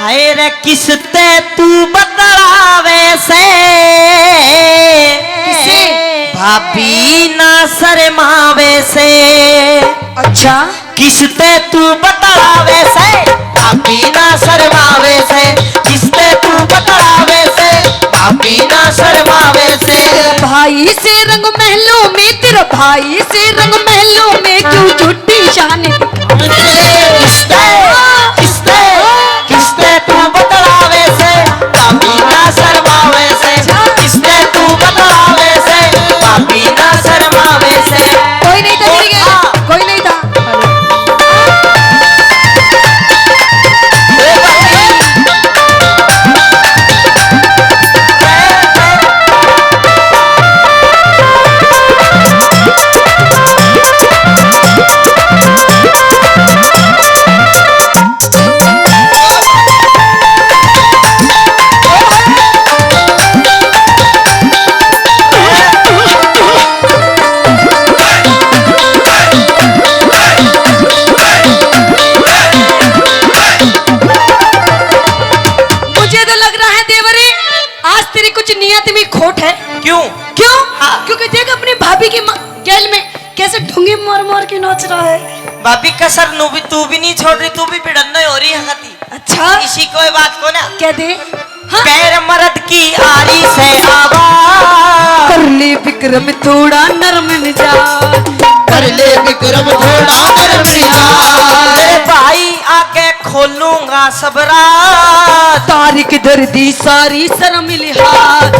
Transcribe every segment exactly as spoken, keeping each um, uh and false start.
अरे किसते तू बतलावे से, किसे? भाभी ना शर्मावे से। अच्छा। किसते तू बतलावे से, भाभी ना शर्मावे से। किसते तू बतलावे से, भाभी ना शर्मावे से। तेरा भाई से रंग महलों में, तेरा भाई से रंग महलों में, क्यों झूठी शान दिखावे से? किसते, किसते, किसते तू बतलावे से, भाभी ना शर्मावे से। किसते तू बतलावे से, भाभी ना शर्मावे से। कोई नहीं था, ठीक है। हाँ। कोई नहीं था। मुझे तो लग रहा है देवरे, आज तेरी कुछ नियत में खोट है। क्यों? क्यों? हाँ। क्योंकि देख अपनी भाभी के म-, गैल में कैसे ढोंगे मार मार के नाच रहा है। भाभी कसर नू भी तू भी नहीं छोड़ रही, तू भी भिड़न हो रही है खाती। अच्छा। इसी कोई बात को ना। कह दे। हाँ। गैर मर्द की आरी से आवाज। कर ले विक्रम थोड़ा नरम मिजाज। कर ले विक्रम थोड़ा नरम मिजाज। तेरे भाई आके खोलूंगा सब राज। तारिक धर दी सारी शर्म लिहाज।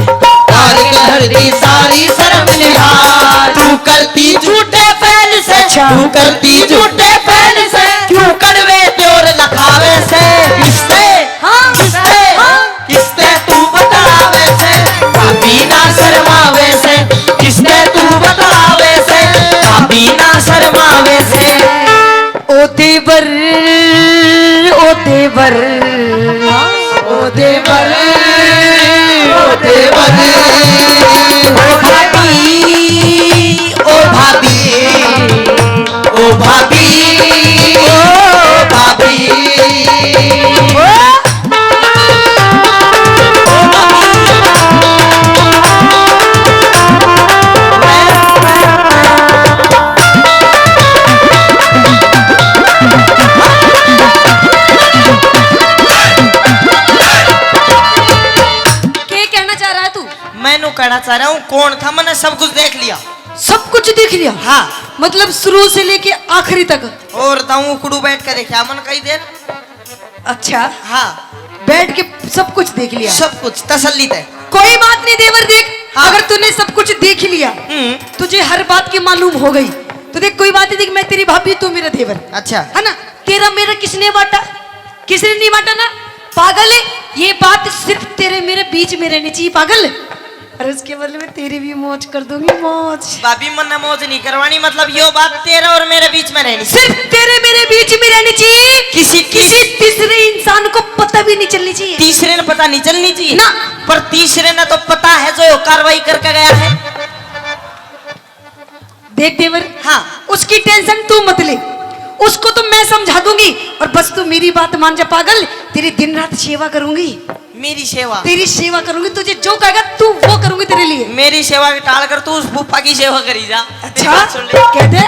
तारिक धर दी सारी शर्म लिहाज। तू करती झूठे फैन से, अच्छा। तू करती झूठे फैन से। क्यों कड़वे प्योर लखावे से। किससे? हाँ। किससे? हाँ। किसते तू बतलावे से, भाभी ना शर्मावे से। किसते तू बतलावे से, भाभी ना शर्मावे से। ओ देवर, ओ देवर, ओ देवर, ओ देवर, ओ भाभी, ओ भाभी, ओ भाभी, ओ भाभी। के कहना चाह रहा है तू? मैं न्यू कहना चाह रहा हूँ, कौन था, मैंने सब कुछ देख लिया। सब कुछ देख लिया? हाँ। मतलब शुरू से लेके आखिरी तक? और ताऊ उकड़ू बैठ के देखा मन कई देर। अच्छा। हाँ। बैठ के सब कुछ देख लिया? सब कुछ तसल्ली तै। कोई बात नहीं देवर, देख, हाँ। अगर तूने सब कुछ देख लिया, हम्म। तुझे हर बात की मालूम हो गई, तो देख कोई बात नहीं, देख मैं तेरी भाभी, तू मेरा देवर। अच्छा। है ना? तेरा मेरा किसने बांटा? किसने नहीं बांटा ना? पागल है, ये बात सिर्फ तेरे मेरे बीच में रहनी चाहिए, पागल। और उसके बदले में तेरी भी मौज कर दूंगी, मौज। भाभी, मन्ने मौज नहीं करवानी, मतलब यो बात तेरे और मेरे बीच में रहनी चाहिए। सिर्फ तेरे मेरे बीच में रहनी चाहिए। किसी, किसी तीसरे इंसान को पता भी नहीं चलनी चाहिए। तीसरे ने पता नहीं चलनी चाहिए ना। पर तीसरे ने तो पता है जो कार्रवाई करके गया है। देख देवर, हाँ। उसकी टेंशन तू मत ले, उसको तो मैं समझा दूंगी। और बस तू मेरी बात मान जा पागल, तेरी दिन रात सेवा करूंगी। मेरी सेवा? तेरी सेवा करूंगी, तुझे जो कहेगा तू वो करूंगी तेरे लिए। मेरी सेवा के टाल कर तू उस फूफा की सेवा करी जा। अच्छा? सुन ले। कह दे।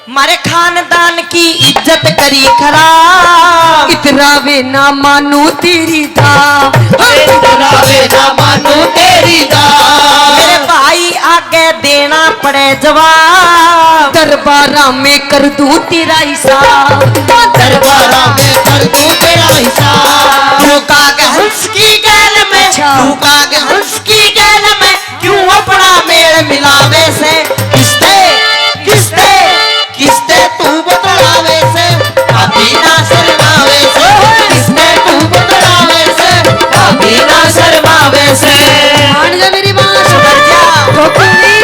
मारे खानदान की इज्जत करी खराब। इतरा वे ना मानू तेरी दा। इतरा वे ना मानू तेरी दा। मेरे भाई आगे देना पड़े जवाब। दरबारा में कर दूं तेरा हिसाब। दरबारा में कर दूं तेरा हिसाब। तू काग हंस की गैल में, अच्छा। तू काग हंस की गैल में। क्यों अपना मेल मिलावे से? किसते, किसते, किसते तू बतलावे से? भाभी ना शर्मावे से। किसते तू बतलावे से? भाभी ना शर्मावे से। मान जा मेरी बात। सुधर जा। गोकुली।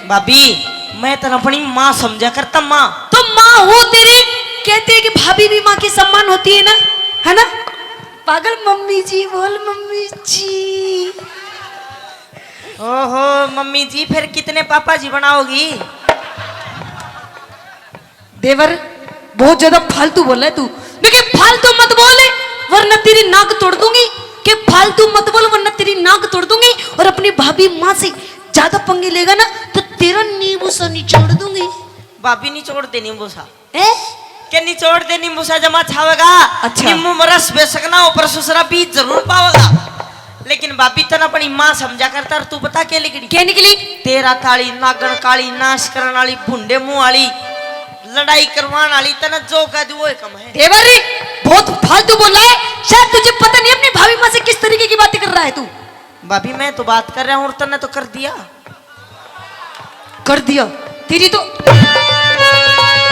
भाभी, मैं तन अपनी माँ समझा करता, माँ। तो माँ हो तेरी, कहते हैं कि भाभी भी माँ की सम्मान होती है ना, है ना? पागल, मम्मी जी बोल, मम्मी जी। ओहो मम्मी जी, फिर कितने पापा जी बनाओगी? देवर, बहुत ज्यादा फालतू बोल रहा है तू। देखिए, फालतू मत बोल, वरना तेरी नाक तोड़ दूंगी। के फालतू मत बोल, वरना तेरी नाक तोड़ दूंगी। और अपनी भाभी माँ से ज्यादा पंगे लेगा ना, तो तेरा नींबू सा निचोड़ दूंगी। भाभी, निचोड़ दे नींबू सा। हैं? के निचोड़ दे नींबू सा, जमा छावेगा। अच्छा। नींबू में रस बेशक ना हो, पर सुसरा बीज जरूर पावेगा। लेकिन भाभी, तन अपनी माँ समझा करता, और तू बता के निकली? क्या निकली? तेरा ताली, नागण काली, नाश करण वाली, भुंडे मुंह वाली, लड़ाई करवाण वाली, तने जो कह दूं वो ही कम है। देवर रे, बहुत फालतू बोल रहा है। शायद तुझे पता नहीं अपनी भाभी माँ से किस तरीके की बातें कर रहा है तू। भाभी, मैं तो बात कर रहा हूँ और तन्ने तो कर दिया। कर दिया। तेरी तो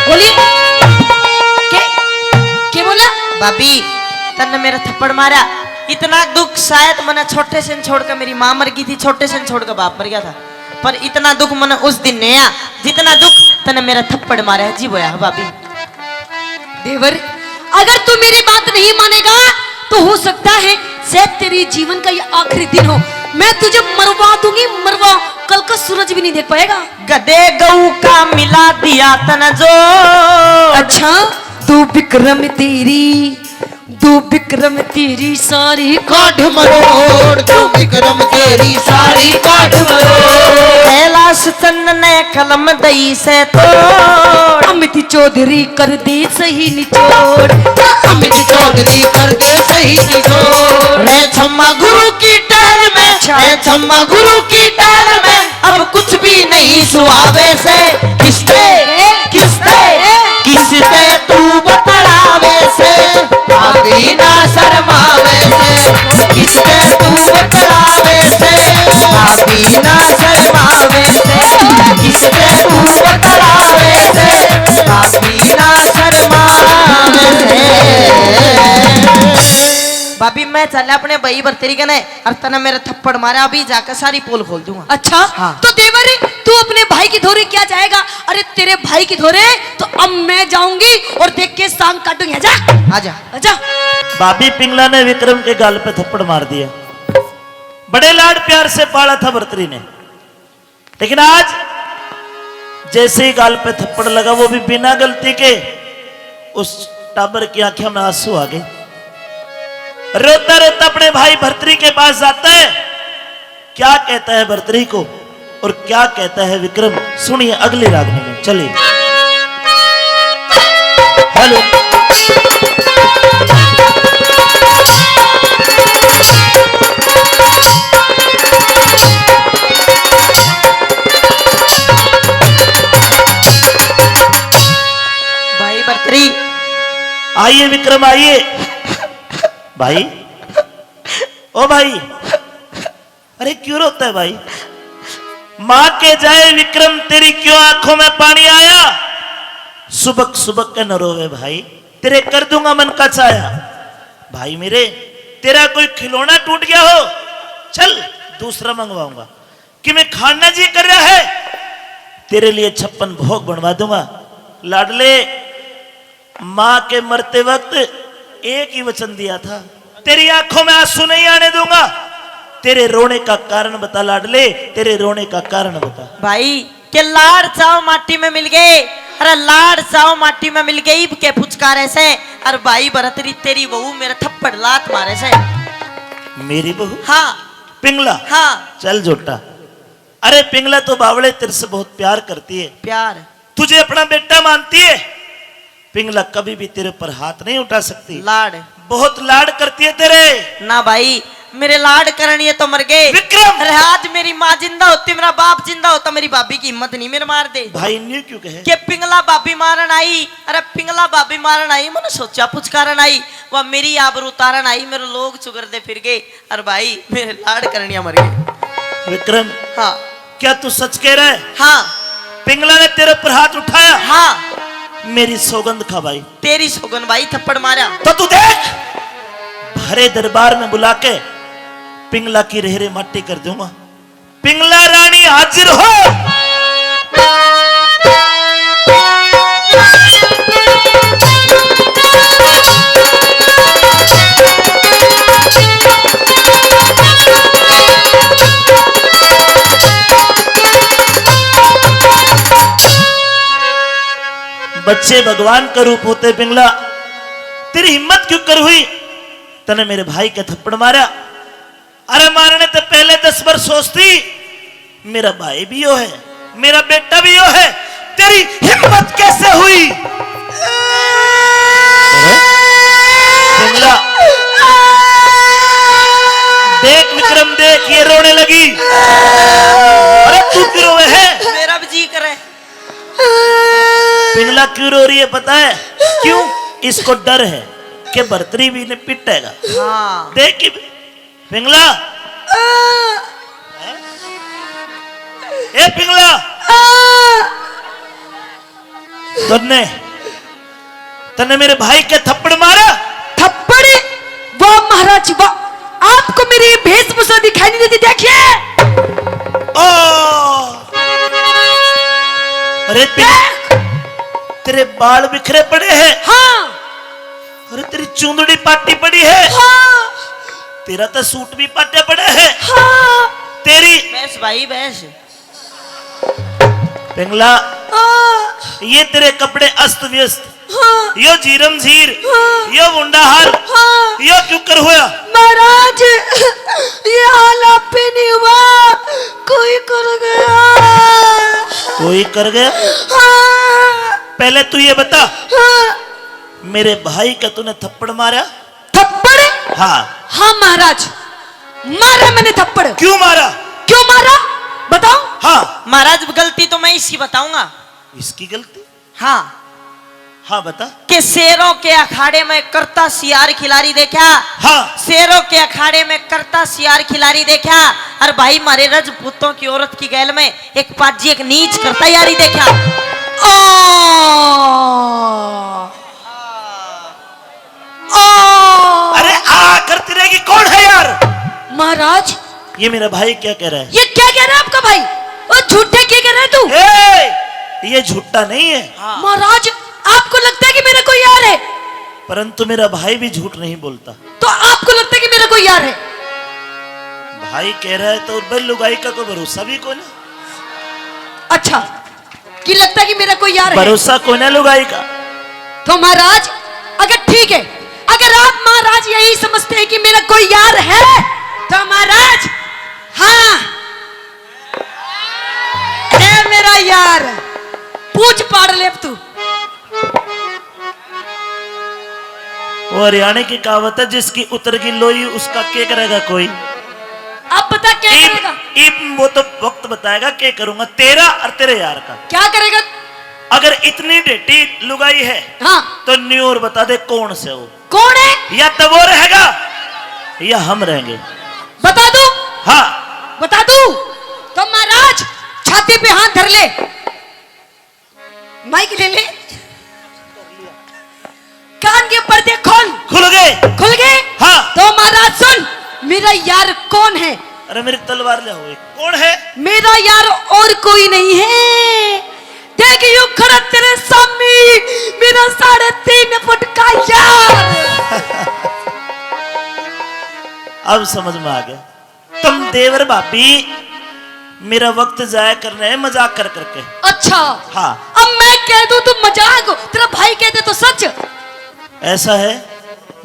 बोली। के, के बोला? भाभी, तन्ने मेरा थप्पड़ मारा, इतना दुख शायद मने छोटे से न छोड़ के, मेरी माँ मर गई थी, छोटे से न छोड़ के बाप मर गया था, पर इतना दुख मने उस दिन नहीं आया, जितना दुख तन्ने मेरा थप्पड़ मारा है जी, वो आया भाभी। देवर, अगर तू मेरी बात नहीं मानेगा, तो हो सकता है शायद तेरे जीवन का ये आखिरी दिन हो। मैं तुझे मरवा दूंगी, मरवा, कल का सूरज भी नहीं देख पाएगा। गधे गऊ का मिला दिया तन जो। अच्छा, तू विक्रम तेरी, तू विक्रम तेरी सारी काठ मरोड़, तू विक्रम तेरी सारी काठ मरोड़। कैलाश चंद ने कलम दई से तोड़। अमित चौधरी कर दे सही निचोड़। अमित चौधरी कर दे सही निचोड़। रे छम्मा गुरु की टहल में, रे छम्मा गुरु की टहल में, अब कुछ भी नहीं सुहावे से। किसते, किसते, किसते तू बतलावे से? भाभी ना शर्मावे से। किसते तू बतलावे से? भाभी ना शर्मावे से। किसते तू बतलावे से? भाभी ना शर्मावे से। भाभी, मैं चल अपने भाई भरतरी कने, और तने मेरे थप्पड़ मारा, अभी जाकर सारी पोल खोल दूंगा। अच्छा, हाँ। तो देवर, तू अपने भाई की धोरे क्या जाएगा? अरे, तेरे भाई की धोरे तो अब मैं जाऊंगी और देख के सांग काटूंगी। आजा, आजा। आजा। भाभी, पिंगला ने विक्रम के गाल पे थप्पड़ मार दिया। बड़े लाड प्यार से पाला था भरतरी ने, लेकिन आज जैसे ही गाल पे थप्पड़ लगा, वो भी बिना गलती के, उस टाबर की आंखों में आंसू आ गए। रोता रोता अपने भाई भरतरी के पास जाता है। क्या कहता है भरतरी को और क्या कहता है विक्रम, सुनिए अगली रागनी में। चलिए। हेलो। भाई भरतरी। आइए विक्रम, आइए। भाई, ओ भाई, अरे क्यों रोता है भाई? माँ के जाए विक्रम, तेरी क्यों आंखों में पानी आया? सुबक सुबक के न रोवे भाई, तेरे कर दूंगा मन का चाया। भाई मेरे, तेरा कोई खिलौना टूट गया हो, चल दूसरा मंगवाऊंगा। कि मैं खाना जी कर रहा है, तेरे लिए छप्पन भोग बनवा दूंगा। लाडले, माँ के मरते वक्त एक ही वचन दिया था, तेरी आंखों में आंसू नहीं आने दूंगा। तेरे रोने का कारण बता लाडले, तेरे रोने का कारण बता। भाई, के लाड़ चाव माटी में मिल गए, अरे लाड़ चाव माटी में मिल गए, इब के पुचकारे से, अरे भाई भरतरी, तेरी बहू मेरे थप्पड़ लात मारे से। मेरी बहू? हाँ। पिंगला? हाँ। चल झूठा। अरे पिंगला तो बावले तेरे से बहुत प्यार करती है। प्यार? तुझे अपना बेटा मानती है। पिंगला कभी भी तेरे पर हाथ नहीं उठा सकती। लाड़। बहुत लाड़ करती है तेरे। ना भाई, मेरे लाड़ करनिए तो मर गए। विक्रम! अरे आज मेरी माँ जिंदा होती, मेरा बाप जिंदा होता, मेरी भाभी की हिम्मत नहीं मेरे मार दे। भाई न्यू क्यों कहे? के पिंगला भाभी मारन आई, अरे पिंगला भाभी मारन आई, मैंने सोचा पुचकारन आई, वह मेरी आबरू उतारन आई, मेरे लोग चुगरदे फिर गए। अरे भाई, मेरे लाड़ करनिया मर गए। विक्रम, हाँ। क्या तू सच कह रहा है? हाँ। पिंगला ने तेरे ऊपर हाथ उठाया? हाँ। मेरी सौगंध खा भाई। तेरी सौगंध भाई, थप्पड़ मारा। तो तू देख, भरे दरबार में बुला के पिंगला की रेहरे माटी कर दूंगा। पिंगला रानी हाजिर हो। बच्चे भगवान का रूप होते पिंगला, तेरी हिम्मत क्यों कर हुई? तने मेरे भाई के थप्पड़ मारा। अरे मारने ते पहले दस बार सोचती, मेरा भाई भी यो है, मेरा बेटा भी यो है, तेरी हिम्मत कैसे हुई? अरे, पिंगला, देख विक्रम, देख, ये रोने लगी। अरे तू क्यों रोवे है? मेरा भी जी करे। पिंगला क्यों रो रही है पता है? क्यों? इसको डर है कि भरतरी भी ने पिटेगा। हाँ। देख कि पिंगला। ए पिंगला। तन्ने, तन्ने मेरे भाई के थप्पड़ मारा। थप्पड़? वाह महाराज वाह, आपको मेरी ये भेषभूषा दिखाई नहीं देती? देखिए। ओ। अरे पिंग-, देख। तेरे बाल बिखरे पड़े हैं। हाँ। अरे तेरी चूंदड़ी पाटी पड़ी है। हाँ। तेरा तो सूट भी पाटा पड़ा है। हाँ। तेरी बस भाई बस। पिंगला, हाँ। ये तेरे कपड़े अस्त व्यस्त, हाँ। यो झीरम झीर, हाँ। यो मुंडा हाल, हाँ। यो क्यों कर होया? महाराज, ये हाल आप पे नहीं हुआ, कोई कर गया। कोई कर गया? हाँ। पहले तू ये बता, हाँ। मेरे भाई का तूने थप्पड़ मारा? थप्पड़? हाँ। हाँ महाराज, मारा मैंने थप्पड़। क्यों मारा? क्यों मारा? बताओ। हाँ। महाराज, गलती तो मैं इसकी बताऊंगा। इसकी गलती? हाँ। हाँ, बता। कि शेरों के अखाड़े में करता सियार खिलाड़ी देखा। हाँ। शेरों के अखाड़े में करता सियार खिलाड़ी देखा। और भाई, मारे रजपूतों की औरत की गैल में एक पाजी, एक नीच करता यारी देखा। ओ। ओ। अरे आ करती रहेगी, कौन है यार? महाराज। ये मेरा भाई क्या कह रहा है? ये क्या कह रहा है आपका भाई? ओ झूठे, क्या कह रहा है तू? ए, ये झूठा नहीं है। हाँ। महाराज, आपको लगता है कि मेरा कोई यार है? परंतु मेरा भाई भी झूठ नहीं बोलता। तो आपको लगता है कि मेरा कोई यार है? भाई कह रहा है तो बे लुगाई का कोई भरोसा भी कोनी। अच्छा, कि लगता है कि मेरा कोई यार है। भरोसा कोना लुगाई का। तो महाराज, अगर ठीक है, अगर आप महाराज यही समझते हैं कि मेरा कोई यार है, तो महाराज, हाँ, ए मेरा यार, पूछ पाड़ ले अब तू। वो हरियाणा की कहावत है, "जिसकी उतर की लोई, उसका के करेगा कोई।" अब बता क्या इब, करेगा? इब वो तो वक्त बताएगा, क्या करूंगा तेरा और तेरे यार का। क्या करेगा? अगर इतनी ढेटी लुगाई है, हाँ। तो न्यू और बता दे कौन से हो। कौन है? या तो वो रहेगा, या हम रहेंगे। बता दूं? हाँ। बता दूं? तो महाराज, छाती पे हाथ धर ले। माइक ले ले। कान के पर्दे खोल। खुल गए। खुल गए? हाँ। तो महाराज सुन, मेरा यार कौन है? अरे मेरी तलवार ले आओ, कौन है? मेरा यार और कोई नहीं है। देख यूं खड़ा तेरे सामने, मेरा साढ़े तीन फुट का यार। अब समझ में आ गया। तुम देवर भाभी मेरा वक्त जाया करना है मजाक कर करके। अच्छा। हाँ। अब मैं कह दूं तुम मजाक, तेरा भाई कह दे तो सच। ऐसा है,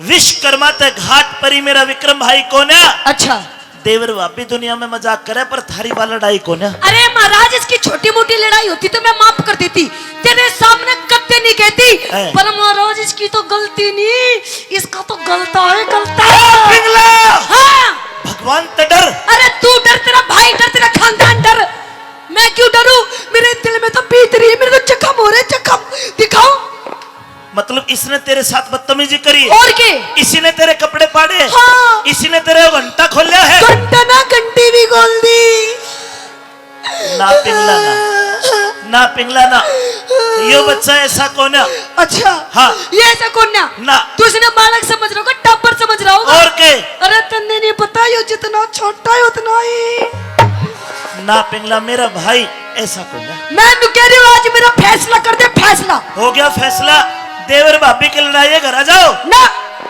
विश्वकर्मा ते घाट परी मेरा विक्रम भाई कोन्या। अच्छा। देवर भाभी दुनिया में मजाक करे पर थारी वाला लड़ाई कोन्या। अरे महाराज, इसकी छोटी मोटी लड़ाई होती तो मैं माफ कर देती, तेरे सामने कत्ते नहीं कहती। है। पर महाराज, इसकी तो गलती नहीं, इसका तो गलता है, गलता। ओ पिंगला! हाँ। भगवान ते डर। अरे तू डर, तेरा भाई डर, तेरा खानदान डर। मैं क्यों डरूं? मेरे दिल में तो बीत रही है, मेरे तो जख्म हो रहे, जख्म। दिखाओ। मतलब इसने तेरे साथ बदतमीजी करी है? और के? इसी ने तेरे कपड़े पाड़े हैं? हाँ। इसी ने तेरे घंटा खोल्या है? घंटा ना, घंटी भी खोल दी। ना पिंगला ना, ना पिंगला ना, यो बच्चा ऐसा कोन्या। अच्छा। हाँ। ये ऐसा कोन्या? ना। तू इसने बालक समझ रहा होगा, टापर समझ रहा होगा। और के? अरे तन्ने नहीं पता, यो जितना छोटा है उतना ही। ना पिंगला, मेरा भाई ऐसा कोई ना। मैं तो कह रही हूँ, आज मेरा फैसला कर दे, फैसला। हो गया फैसला, देवर भाभी की लड़ाई है, घर आ जाओ। ना,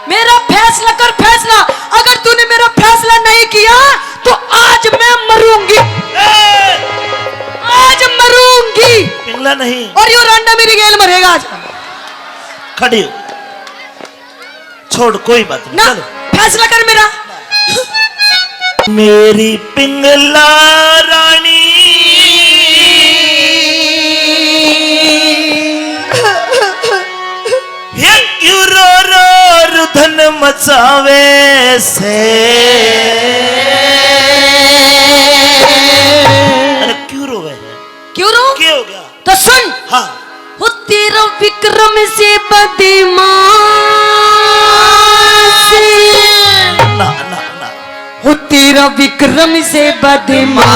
मेरा फैसला कर, फैसला। अगर तूने मेरा फैसला नहीं किया तो आज मैं मरूंगी। ए! आज मरूंगी। पिंगला नहीं। और यो रांडा मेरी गेल मरेगा आज। खड़ी हो। छोड़, कोई बात नहीं, ना, चलो। फैसला कर मेरा। मेरी पिंगला रानी, ये क्यों रो रो रुधन मचावे से? अरे क्यों रोवे? क्यों रो? क्या हो गया? तो सुन। हाँ। हो तेरा विक्रम से बदमाश। ना, ना, ना। हो तेरा विक्रम से बदमाश।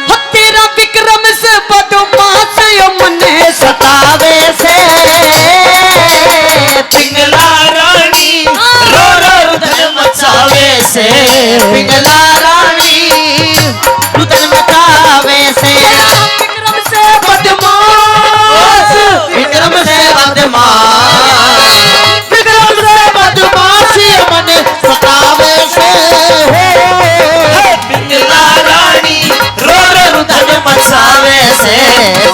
हो तेरा विक्रम से बदमाश, यो मने सतावे से। पिंगला रानी, रो रो रुदन मचावे से। पिंगला रानी, रुदन मचावे से। विक्रम से बदमाश। विक्रम से बदमाश। विक्रम से बदमाश, यो मने सतावे से। हे पिंगला रानी, रो रो रुदन मचावे से।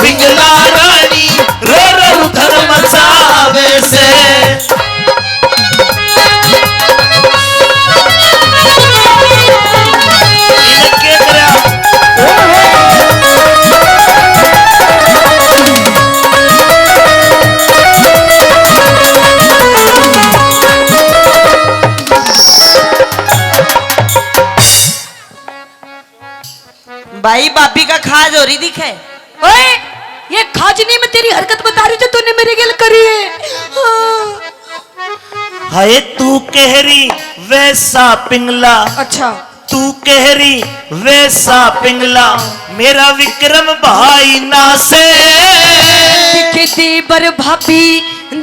पिंगला रानी, रो रो रुदन मचावे से। भाई, भाभी का खाज हो रही दिखे। ओए, ये खाज नहीं, मैं तेरी हरकत बता रही जो तूने मेरे गेल करी है। हाँ। हाय तू कह रही वैसा पिंगला। अच्छा। तू कह रही वैसा पिंगला, मेरा विक्रम भाई ना से। दिखे देवर भाभी,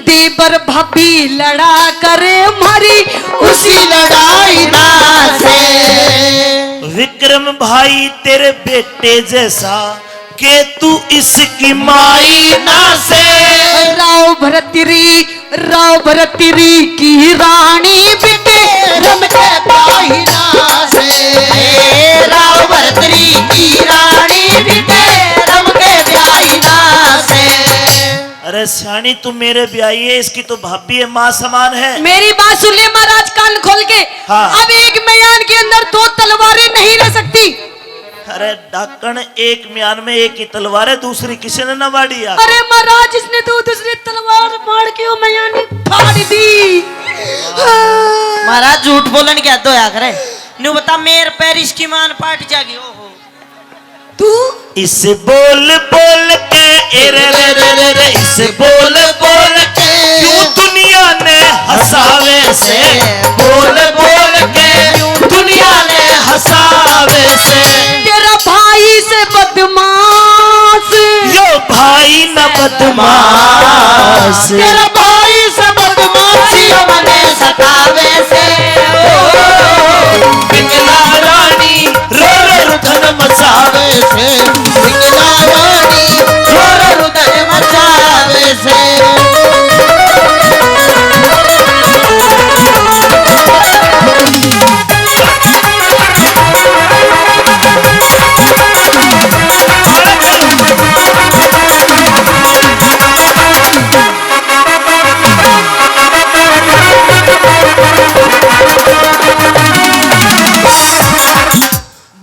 देवर भाभी लड़ा करे मारी, उसी लड़ाई ना से। विक्रम भाई तेरे बेटे जैसा, के तू इसकी माई ना से। राव भरतरी, राव भरतरी की रानी बिटे रम के ब्याही ना से। हे राव भरतरी की रानी बिटे रम के ब्याही ना से। अरे सियाणी, तू मेरे ब्याही है, इसकी तो भाभी है, माँ समान है। मेरी बात सुन ले महाराज, कान खोल के। हाँ। अब एक म्यान के अंदर दो तलवारें नहीं रह सकती। अरे डाकण, एक म्यान में एक ही तलवार है, दूसरी किसी ने ना बाड़ी यार। अरे महाराज, इसने तो दूसरी तलवार मार के वो म्यान ही फाड़ दी। महाराज, झूठ बोलन के हद होया करे। न्यू बता, मेर पैर इसकी मान पाट जागी। ओहो। तू इस बोल बोल के, ए रे रे रे रे रे, इस बोल बोल के क्यों दुनिया ने हंसावे से, बोल बोल के क्यों दुनिया ने हंसावे से। तेरा भाई से बदमाश, यो भाई ना बदमाश। तेरा भाई से बदमाश, यो मने सतावे से। ओ, पिंगला रानी, रो रो रुदन मचावे से। पिंगला रानी, रो रो रुदन मचावे से।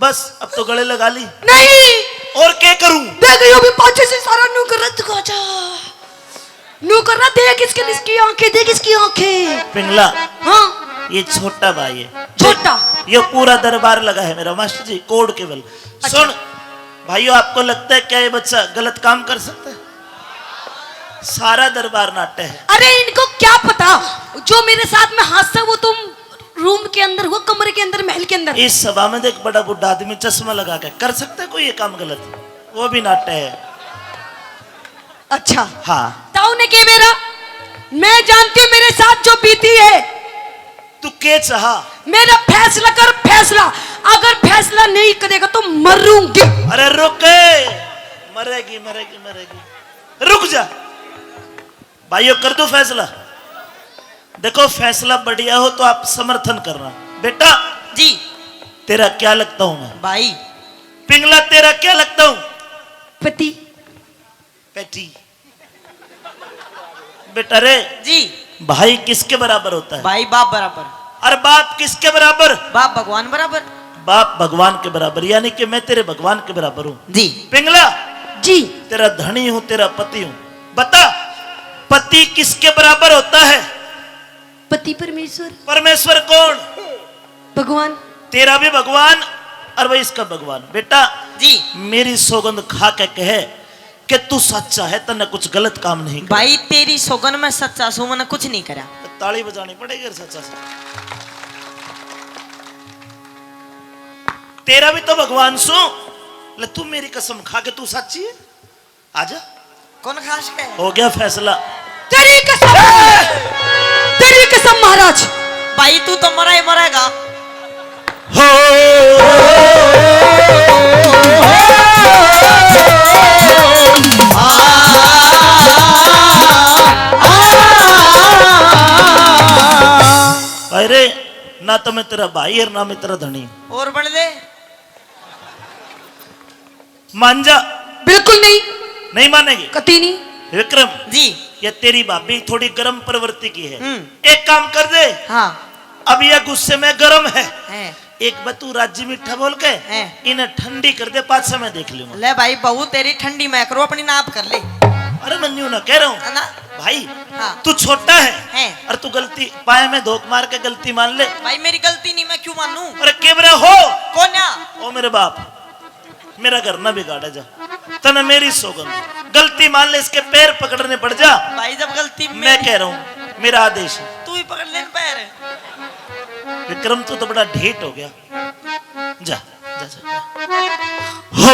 बस, अब तो गले लगा ली। नहीं। और क्या करूं? देख, यो भी पाछे से सारा नू कर रहा, तू आजा। नू कर रहा, देख इसके, इसकी आंखें, देख इसकी आंखें। पिंगला। हाँ। ये छोटा भाई है। छोटा। ये पूरा दरबार लगा है मेरा मास्टर जी, कोड केवल। अच्छा। सुन, भाइयों, आपको लगता है क्या ये बच्चा गलत काम कर सकता है? सारा दरबार नाटे है। अरे, इनको क्या पता, जो मेरे साथ में हादसा वो तुम रूम के अंदर हुआ, कमरे के अंदर, महल के अंदर। इस सभा में देख, बड़ा बूढ़ा आदमी चश्मा लगा के, कर सकता है कोई ये काम गलत? वो भी नाटे है। अच्छा। हाँ। ताऊ ने के मेरा, मैं जानती हूँ मेरे साथ जो बीती है। तू के चाहा? मेरा फैसला कर, फैसला। अगर फैसला नहीं करेगा तो मरूंगी। अरे रुक, मरेगी, मरेगी, मरेगी, रुक जा। भाइयों, कर दो फैसला। देखो, फैसला बढ़िया हो तो आप समर्थन करना। बेटा जी। तेरा क्या लगता हूं मैं? भाई। पिंगला, तेरा क्या लगता हूं? पति। बेटी। बेटा रे। जी। भाई किसके बराबर होता है? भाई बाप बराबर। और बाप किसके बराबर? बाप भगवान बराबर। बाप भगवान के बराबर, यानी कि मैं तेरे भगवान के बराबर हूँ। जी। पिंगला। जी। तेरा धनी हूँ, तेरा पति हूँ। बता, पति किसके बराबर होता है? पति परमेश्वर। परमेश्वर कौन? भगवान। तेरा भी भगवान और वही इसका भगवान। बेटा जी। मेरी सौगंध खा के कहे कि तू सच्चा है, तन्ने कुछ गलत काम नहीं करा। भाई, तेरी सौगन मैं सच्चा सूं, मैंने कुछ नहीं करा। तो ताली बजानी पड़ेगी, सच्चा सच्चा। तेरा भी तो भगवान सूं। ले, तू मेरी कसम खा के तू सच्ची है? आजा। कौन खास के? हो गया फैसला। तेरी कसम, तेरी कसम महाराज। भाई, तू तो मरा ही मरेगा। हो। भाई रे, ना तो मैं तेरा भाई और ना मैं तेरा धनी। और बन ले। मान जा। बिल्कुल नहीं। नहीं मानेगी? कती नहीं। विक्रम जी। ये तेरी भाभी थोड़ी गर्म प्रवृत्ति की है। हम्म। एक काम कर दे। हाँ। अब ये गुस्से में गर्म है। हैं। एक बार तू राजी मीठा बोल के हैं। इन्हें ठंडी कर दे, पाछे मैं देख लूंगा। ले भाई, बहू तेरी ठंडी मैं करूँ, अपनी नाप कर ले। अरे मैं न्यू ना कह रहा हूँ। है ना? भाई, हाँ। तू छोटा है। हैं। और तू गलती, पाए में धोख मार के गलती मान ले। भाई, मेरी गलती नहीं, मैं क्यों मानूं? अरे कैमरा हो। कौन है? ओ मेरे बाप, मेरा घर ना बिगाड़ा जा, तने मेरी सौगंध। गलती मान ले, इसके पैर पकड़ने पड़ जा। भाई, जब गलती मैं मेरी कह रहा हूँ, मेरा आदेश है। तू ही पकड़ ले पैर। विक्रम, तू तो बड़ा ढीठ हो गया। जा, जा, जा। हो।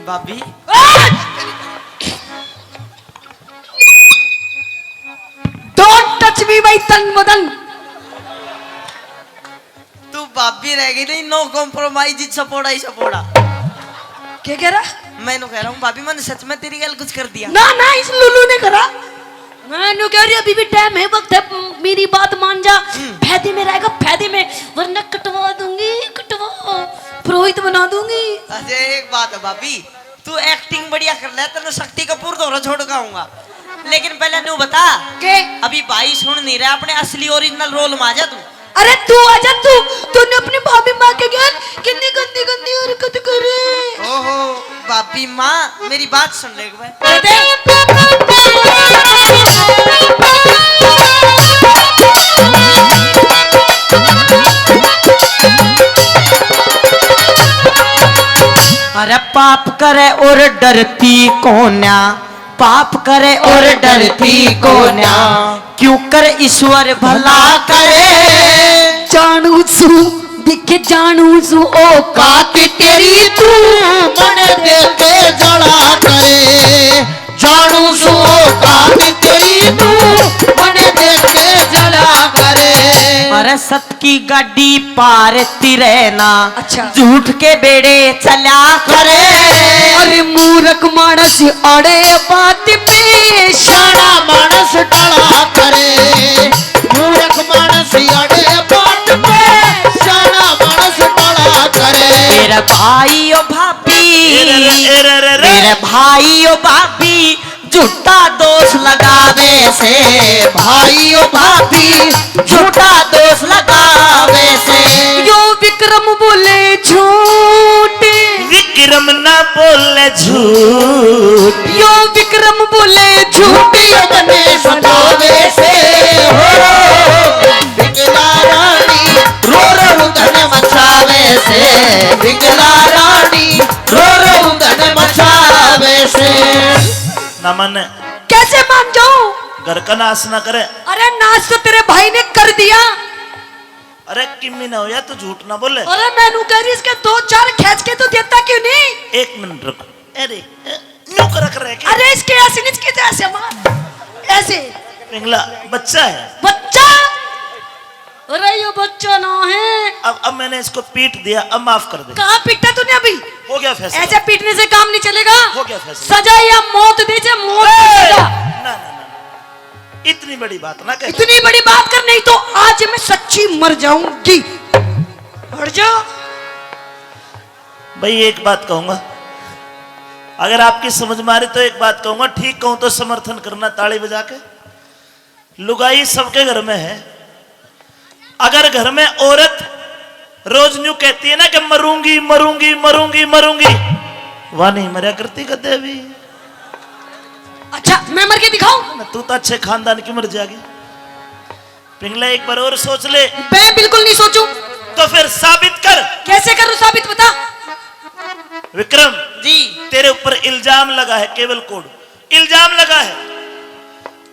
भाभी। Don't touch me, my तन मदन। तू भाभी रह गई नहीं, no compromise, सपोड़ा ही सपोड़ा। क्या कह रहा? मैं नु कह रहा हूँ, भाभी, मैंने सच में तेरी गल कुछ कर दिया? ना, ना, इस लुल्लू ने करा। मैं नु कह रही, अभी भी टाइम है, वक्त है, मेरी बात मान जा। हम्म। फायदे में रहेगा, फायदे में, वरना कटवा दूंगी, कटवा, पुरोहित बना दूंगी। अच्छा, एक बात है भाभी, तू एक्टिंग बढ़िया कर ले, तेरे शक्ति कपूर दोरा छोड़ के आऊंगा, लेकिन पहले न्यू बता के? अभी भाई सुन नहीं रहा, अपने असली ओरिजिनल रोल में आ जा तू। अरे तू आजा, तू, तूने अपनी भाभी माँ के गैल कितनी गंदी गंदी हरकत करे। ओहो, भाभी माँ, मेरी बात सुन ले एक बार। दे दे। अरे पाप करे और डरती कोन्या, पाप करे और डरती कोन्या, क्यों कर ईश्वर भला करे। जानू सू, दिखे जानू सू औकात तेरी तू, मन देख के जला करे। जानू सू औकात तेरी तू, मन देख के जला करे। अरे सत की गाड़ी पार ती रहना, अच्छा। झूठ के बेड़े चला करे। अरे मूर्ख मानस अड़े बात पे, शाना मानस टला करे। मूर्ख मानस अड़े बात पे, शाना मानस टला करे। मेरा भाई ओ भाभी, ए रे रे, ए रे रे रे। मेरा भाई ओ भाभी, झूठा दोष लगावे से, भाई ओ भाभी, झूठा दोष लगावे से। यो विक्रम बोले झूठ, विक्रम ना बोले झूठ। यो विक्रम बोले झूठ, झूठ अपने सतावे से। हो, विकला रानी रो रो धन मचावे से, विकला रानी रो रो धन मचावे से। ना माने। कैसे मान जाऊं? घर का नाश ना करे। अरे नाश तो तेरे भाई ने कर दिया। अरे किमी ना हो यार, तू झूठ ना बोले। अरे मैं नू कह रही, इसके दो चार खींच के तो देता क्यों नहीं? एक मिनट रुक। अरे, अ, न्यू कर रख रहे क्या? अरे इसके ऐसे नहीं, इसके तो ऐसे मार, ऐसे। पिंगला बच्चा है। बच्चा? अरे ये बच्चा ना है। अब, अब मैंने इसको पीट दिया, अब माफ कर दे। कहाँ पीटा तूने अभी? हो गया फैसला। ऐसे पीटने से काम नहीं चलेगा। हो गया फैसला। सजा या मौत दे, जे मौत की ए! सजा। ना, ना, ना, ना। इतनी बड़ी बात ना कह। इतनी बड़ी बात कर, नहीं तो आज मैं सच्ची मर जाऊंगी। हट जा। भाई, एक बात कहूंगा, अगर आपकी समझ में आ रही तो एक बात कहूंगा, ठीक कहूं तो समर्थन करना ताली बजा के। लुगाई सबके घर में है। अगर घर में औरत रोज न्यू कहती है ना कि मरूंगी, मरूंगी, मरूंगी, मरूंगी, वह नहीं मरा करती कदे भी। अच्छा, मैं मर के दिखाऊं? ना, तू तो अच्छे खानदान की मर जाएगी। पिंगला, एक बार और सोच ले। मैं बिल्कुल नहीं सोचूं। तो फिर साबित कर। कैसे करूं साबित, बता। विक्रम जी। तेरे ऊपर इल्जाम लगा है, केवल कोड इल्जाम लगा है,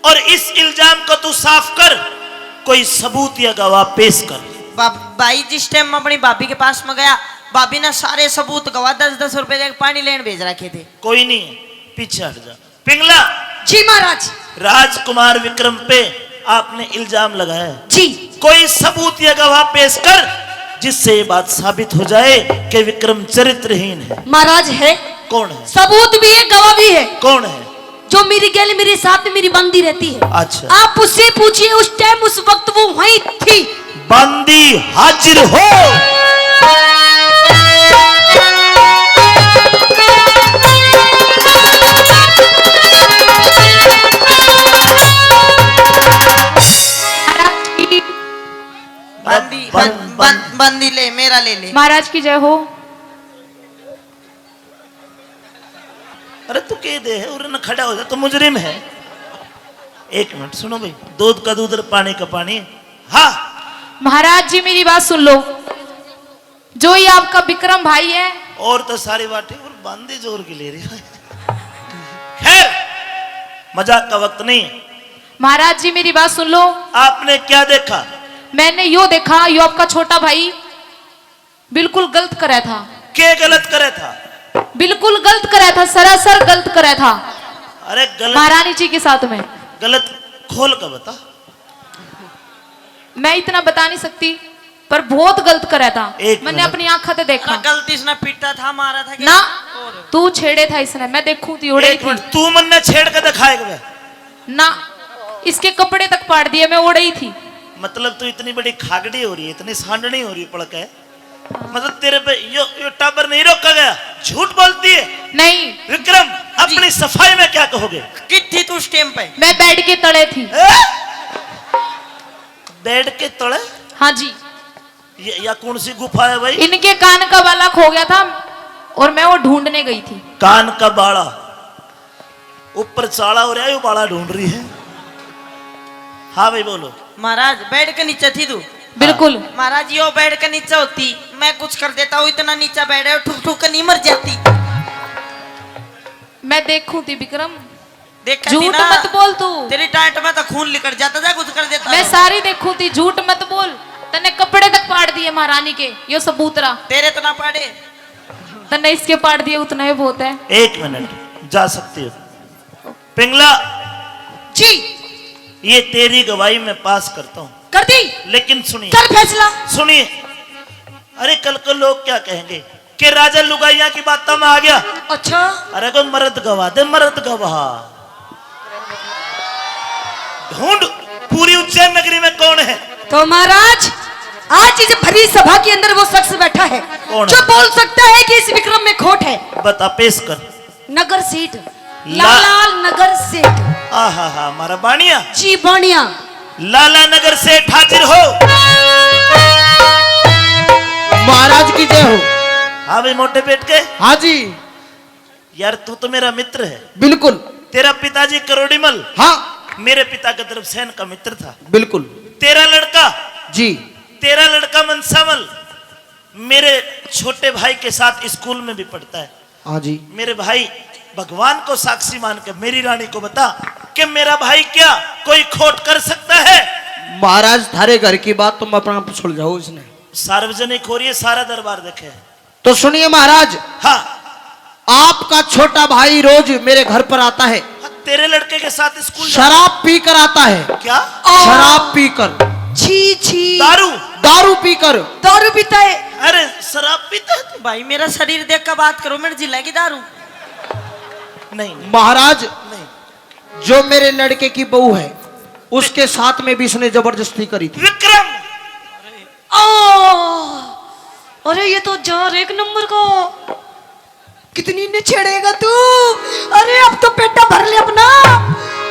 और इस इल्जाम को तू साफ कर, कोई सबूत या गवाह पेश कर। बा-, भाई, जिस टाइम मैं अपनी भाभी के पास में गया, भाभी ने सारे सबूत गवाह दस दस रुपए देके पानी लेने भेज रखे थे। कोई नहीं, पीछे हट जा। पिंगला। जी महाराज। राजकुमार विक्रम पे आपने इल्जाम लगाया है। जी। कोई सबूत या गवाह पेश कर जिससे ये बात साबित हो जाए कि विक्रम चरित्रहीन है। महाराज है। कौन है? सबूत भी है, गवाह भी है। कौन है? जो मेरी गैल, मेरे साथ मेरी बंदी रहती है। अच्छा। आप उससे पूछिए, उस टाइम, उस वक्त वो वहीं थी। बंदी हाजिर हो। बंदी, बन-, बन-, बन-, बंदी ले, मेरा ले ले। महाराज की जय हो। अरे तू के दे है, उरे न खड़ा हो जा, तू मुजरिम है। एक मिनट सुनो भाई, दूध का दूध और पानी का पानी। हाँ। महाराज जी, मेरी बात सुन लो, जो ये आपका विक्रम भाई है। और तो सारी बात ठीक, और बांदी जोर की ले रही है। खैर, मजाक का वक्त नहीं है। महाराज जी, मेरी बात सुन लो। आपने क्या देखा? मैंने यो देखा, यो आपका छोटा भाई बिल्कुल गलत करे था। के गलत करे था? बिल्कुल गलत करे था, सरासर गलत करे था। अरे गलत। महारानी जी के साथ में। गलत खोल के बता। मैं इतना बता नहीं सकती, पर बहुत गलत करे था। एक मैंने मिनट। अपनी आंखा ते देखा। अरे गलती से ना पीटा था, मारा था कि ना, और? तू छेड़े था इसने, मैं देखूं थी, ओड़े ही एक थी। मिनट, तू मन्ने छेड़ के दिखाए के? ना, इसके कपड़े तक पाड़ दिए, मैं ओड़े ही थी। मतलब तू इतनी बड़ी खागड़ी हो रही है, इतनी सांडनी हो रही है पड़ के। मतलब तेरे पे यो, यो टाबर नहीं रोका गया, झूठ बोलती है। नहीं। विक्रम, जी। अपनी सफाई में क्या कहोगे? कित थी तू उस टाइम पे? मैं बेड के तले थी। ए? बेड के तले? हाँ जी। ये, या कौन सी गुफा है भाई? इनके कान का बाला खो गया था और मैं वो ढूंढने गई थी। कान का बाला? ऊपर चाला हो रहा है, यो बाला ढूंढ रही है। हाँ भाई, बोलो। महाराज, बेड के नीचे थी तू? बिल्कुल। महाराज, यो बेड के नीचे होती, मैं कुछ कर देता हूँ, इतना नीचा बेड है, ठुक ठुक के नहीं मर जाती। मैं देखूं थी विक्रम। देखा थी झूठ ना? मत बोल तू। तेरी टांट में तो खून निकल जाता था, कुछ कर देता मैं तो। सारी देखूं थी, झूठ मत बोल। तन्ने कपड़े तक पाड़ दिए महारानी के, यो सबूत रहा। तेरे तो ना पाड़े। तन्ने इसके पाड़ दिए, उतना ही बहुत है। एक मिनट, जा सकती हो। पिंगला जी। ये तेरी गवाही मैं पास करता हूँ। कर दी। लेकिन सुनिए। कर फैसला। सुनिए। अरे कल को लोग क्या कहेंगे कि राजा लुगाइयां की बातों में आ गया। अच्छा। अरे कोई मर्द गवाह दे, मर्द गवाह। ढूंढ पूरी उज्जैन नगरी में कौन है? तो महाराज, आज इस भरी सभा के अंदर वो शख्स बैठा है कौन जो है? बोल सकता है कि इस विक्रम में खोट है। बता, पेश कर। नगर सेठ, ला- लाला नगर सेठ। आहा हा, हमारा बाणिया। जी बाणिया। लाला नगर सेठ हाजिर हो। महाराज की जय हो। हाँ भाई, मोटे पेट के। हाँ जी। यार, तू तो मेरा मित्र है। बिल्कुल। तेरा पिताजी करोड़ीमल, हाँ। मेरे पिता का द्रवसेन का मित्र था। बिल्कुल। तेरा लड़का, जी। तेरा लड़का मनसावल मेरे छोटे भाई के साथ स्कूल में भी पढ़ता है। हाँ जी। मेरे भाई, भगवान को साक्षी मान के मेरी रानी को बता कि मेरा भाई क्या कोई खोट कर सकता है? महाराज, थारे घर की बात तुम अपना सुलझाओ इसने। सार्वजनिक हो रही है, सारा दरबार देखे। तो सुनिए महाराज, हाँ। आपका छोटा भाई रोज मेरे घर पर आता है। हाँ, तेरे लड़के के साथ स्कूल जाता है। शराब पी कर आता है। क्या? शराब पीकर। छी, छी। दारू? दारू पीकर। दारू पीता है? अरे, शराब पीता है तू? भाई, मेरा शरीर देख कर बात करो, मेरे जिला की दारू। नहीं, नहीं। महाराज, नहीं। जो मेरे लड़के की बहू है, उसके साथ में भी इसने जबरदस्ती करी थी। विक्रम! आ, अरे, ये तो जार एक नंबर का। कितनी ने छेड़ेगा तू? अरे, अब तो पेटा भर ले अपना।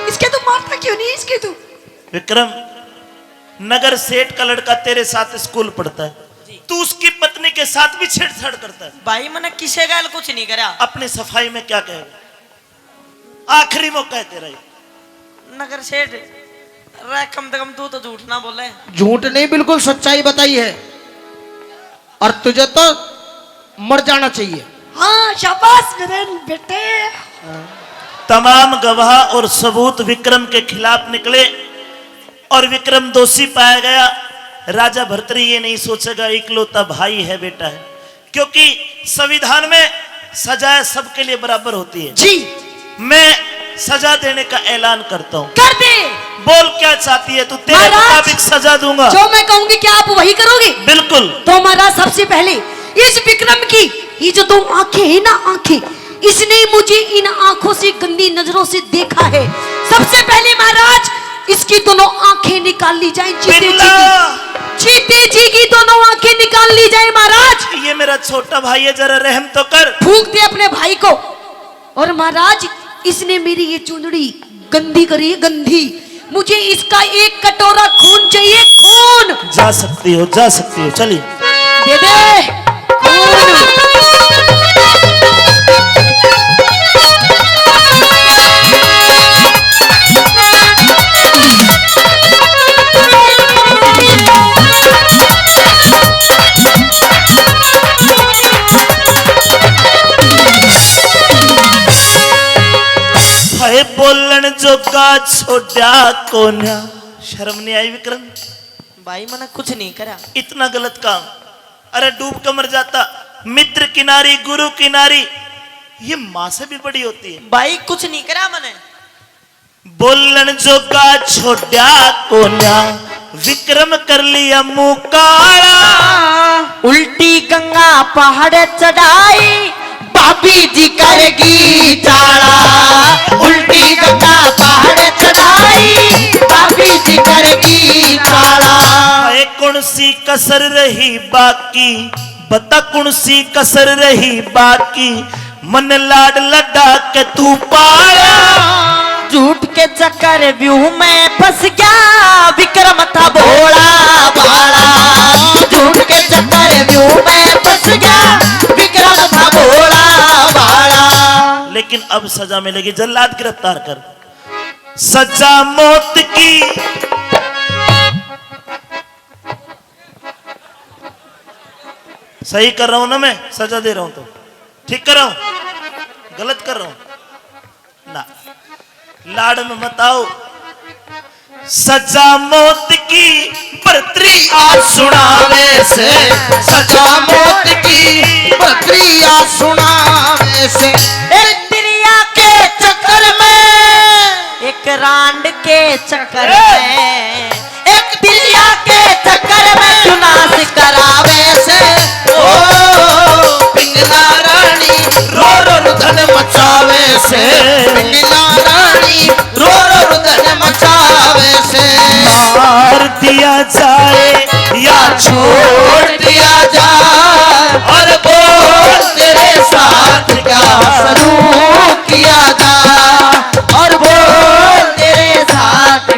इसके तो मारता क्यों नहीं इसके तू? विक्रम, नगर सेठ का लड़का तेरे साथ स्कूल पढ़ता है, तू उसकी पत्नी के साथ भी छेड़छाड़ करता है। भाई, मैंने किसे गैल कुछ नहीं करा। अपनी सफाई में क्या कहेगा? आखिरी मौका है तेरा ये। नगर सेठ, रे, कम से कम तू तो झूठ ना बोले। झूठ नहीं, बिल्कुल सच्चाई बताई है। और तुझे तो मर जाना चाहिए। हाँ, शाबाश मेरे बेटे। तमाम गवाह और सबूत विक्रम के खिलाफ निकले और विक्रम दोषी पाया गया। राजा भर्तरी ये नहीं सोचेगा इकलौता भाई है, बेटा है, क्योंकि संविधान में सजाएं सबके लिए बराबर होती है। जी। मैं सजा देने का ऐलान करता हूँ। कर दे। बोल, क्या चाहती है तू? तेरे महाराज, मुताबिक सजा दूंगा। जो मैं कहूंगी, क्या आप वही करोगे? बिल्कुल। तो महाराज, सबसे पहले इस विक्रम की ये जो दो आंखें हैं ना, आंखें, इसने मुझे इन आंखों से गंदी नजरों से देखा है। सबसे पहले महाराज, इसकी दोनों आंखें निकाल ली जाएं, जीते जी की। जीते जी की दोनों आंखें निकाल ली जाए महाराज। ये मेरा छोटा भाई है, जरा रहम तो कर। फूंक दे अपने भाई को। और महाराज, इसने मेरी ये चुंदड़ी गंदी करी है, गंदी। मुझे इसका एक कटोरा खून चाहिए, खून। जा सकती हो, जा सकती हो, चलिए। दे दे खून। हाय, बोलण जोगा छोड़ा कोन्या। शर्म नहीं आई विक्रम? भाई, मैंने कुछ नहीं करा। इतना गलत काम। अरे, डूब के मर जाता। मित्र किनारी, गुरु किनारी, ये माँ से भी बड़ी होती है। भाई, कुछ नहीं करा मैंने। बोलण जोगा छोड़ा कोन्या, विक्रम कर लिया मुंह काला। उल्टी गंगा पहाड़ चढ़ाई, भाभी जी करेगी चाला। उल्टी गंगा पहाड़ चढ़ाई, भाभी जी करेगी चाला। ए, कौन सी कसर रही बाकी, बता कौन सी कसर रही बाकी, मन लाड लडा के तू पाला। झूठ के चक्कर व्यू में फंस गया, विक्रम था भोला भाला। झूठ के चक्कर व्यू में फंस गया, विक्रम था भोला भाला। लेकिन अब सजा मिलेगी, जल्लाद गिरफ्तार कर। सजा मौत की। सही कर रहा हूं ना मैं, सजा दे रहा हूं तो? ठीक कर रहा हूं, गलत कर रहा हूं ना? लाड़ में मत आओ। सजा मौत की भरतरी आज सुनावे से, सजा मौत की भरतरी आज सुनावे से। एक दरिया के चक्कर में, एक रांड के चक्कर में, एक दरिया के चक्कर में तू नाश करावे से। ओ पिंगला रानी रो रो रुदन मचावे से, पिंगला रानी रो रो रुदन मचावे से। मार दिया जाए या छोड़ दिया जाए, और बोल तेरे साथ क्या सलूक किया जाए, और बोल तेरे साथ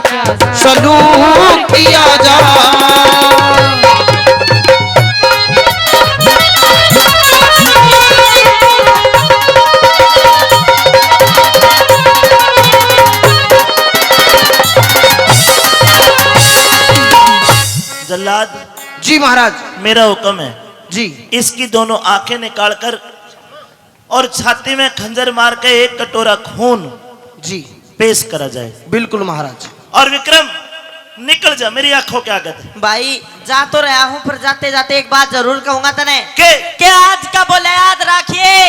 सलूक किया जा। जल्लाद। जी महाराज। मेरा हुक्म है। जी। इसकी दोनों आंखें निकालकर और छाती में खंजर मार के एक कटोरा खून जी। पेश करा जाए। बिल्कुल महाराज। और विक्रम, निकल जा मेरी आंखों के आगे से। भाई, जा तो रहा हूँ, पर जाते जाते एक बात जरूर कहूंगा तने। के? के आज का बोले याद रखिए।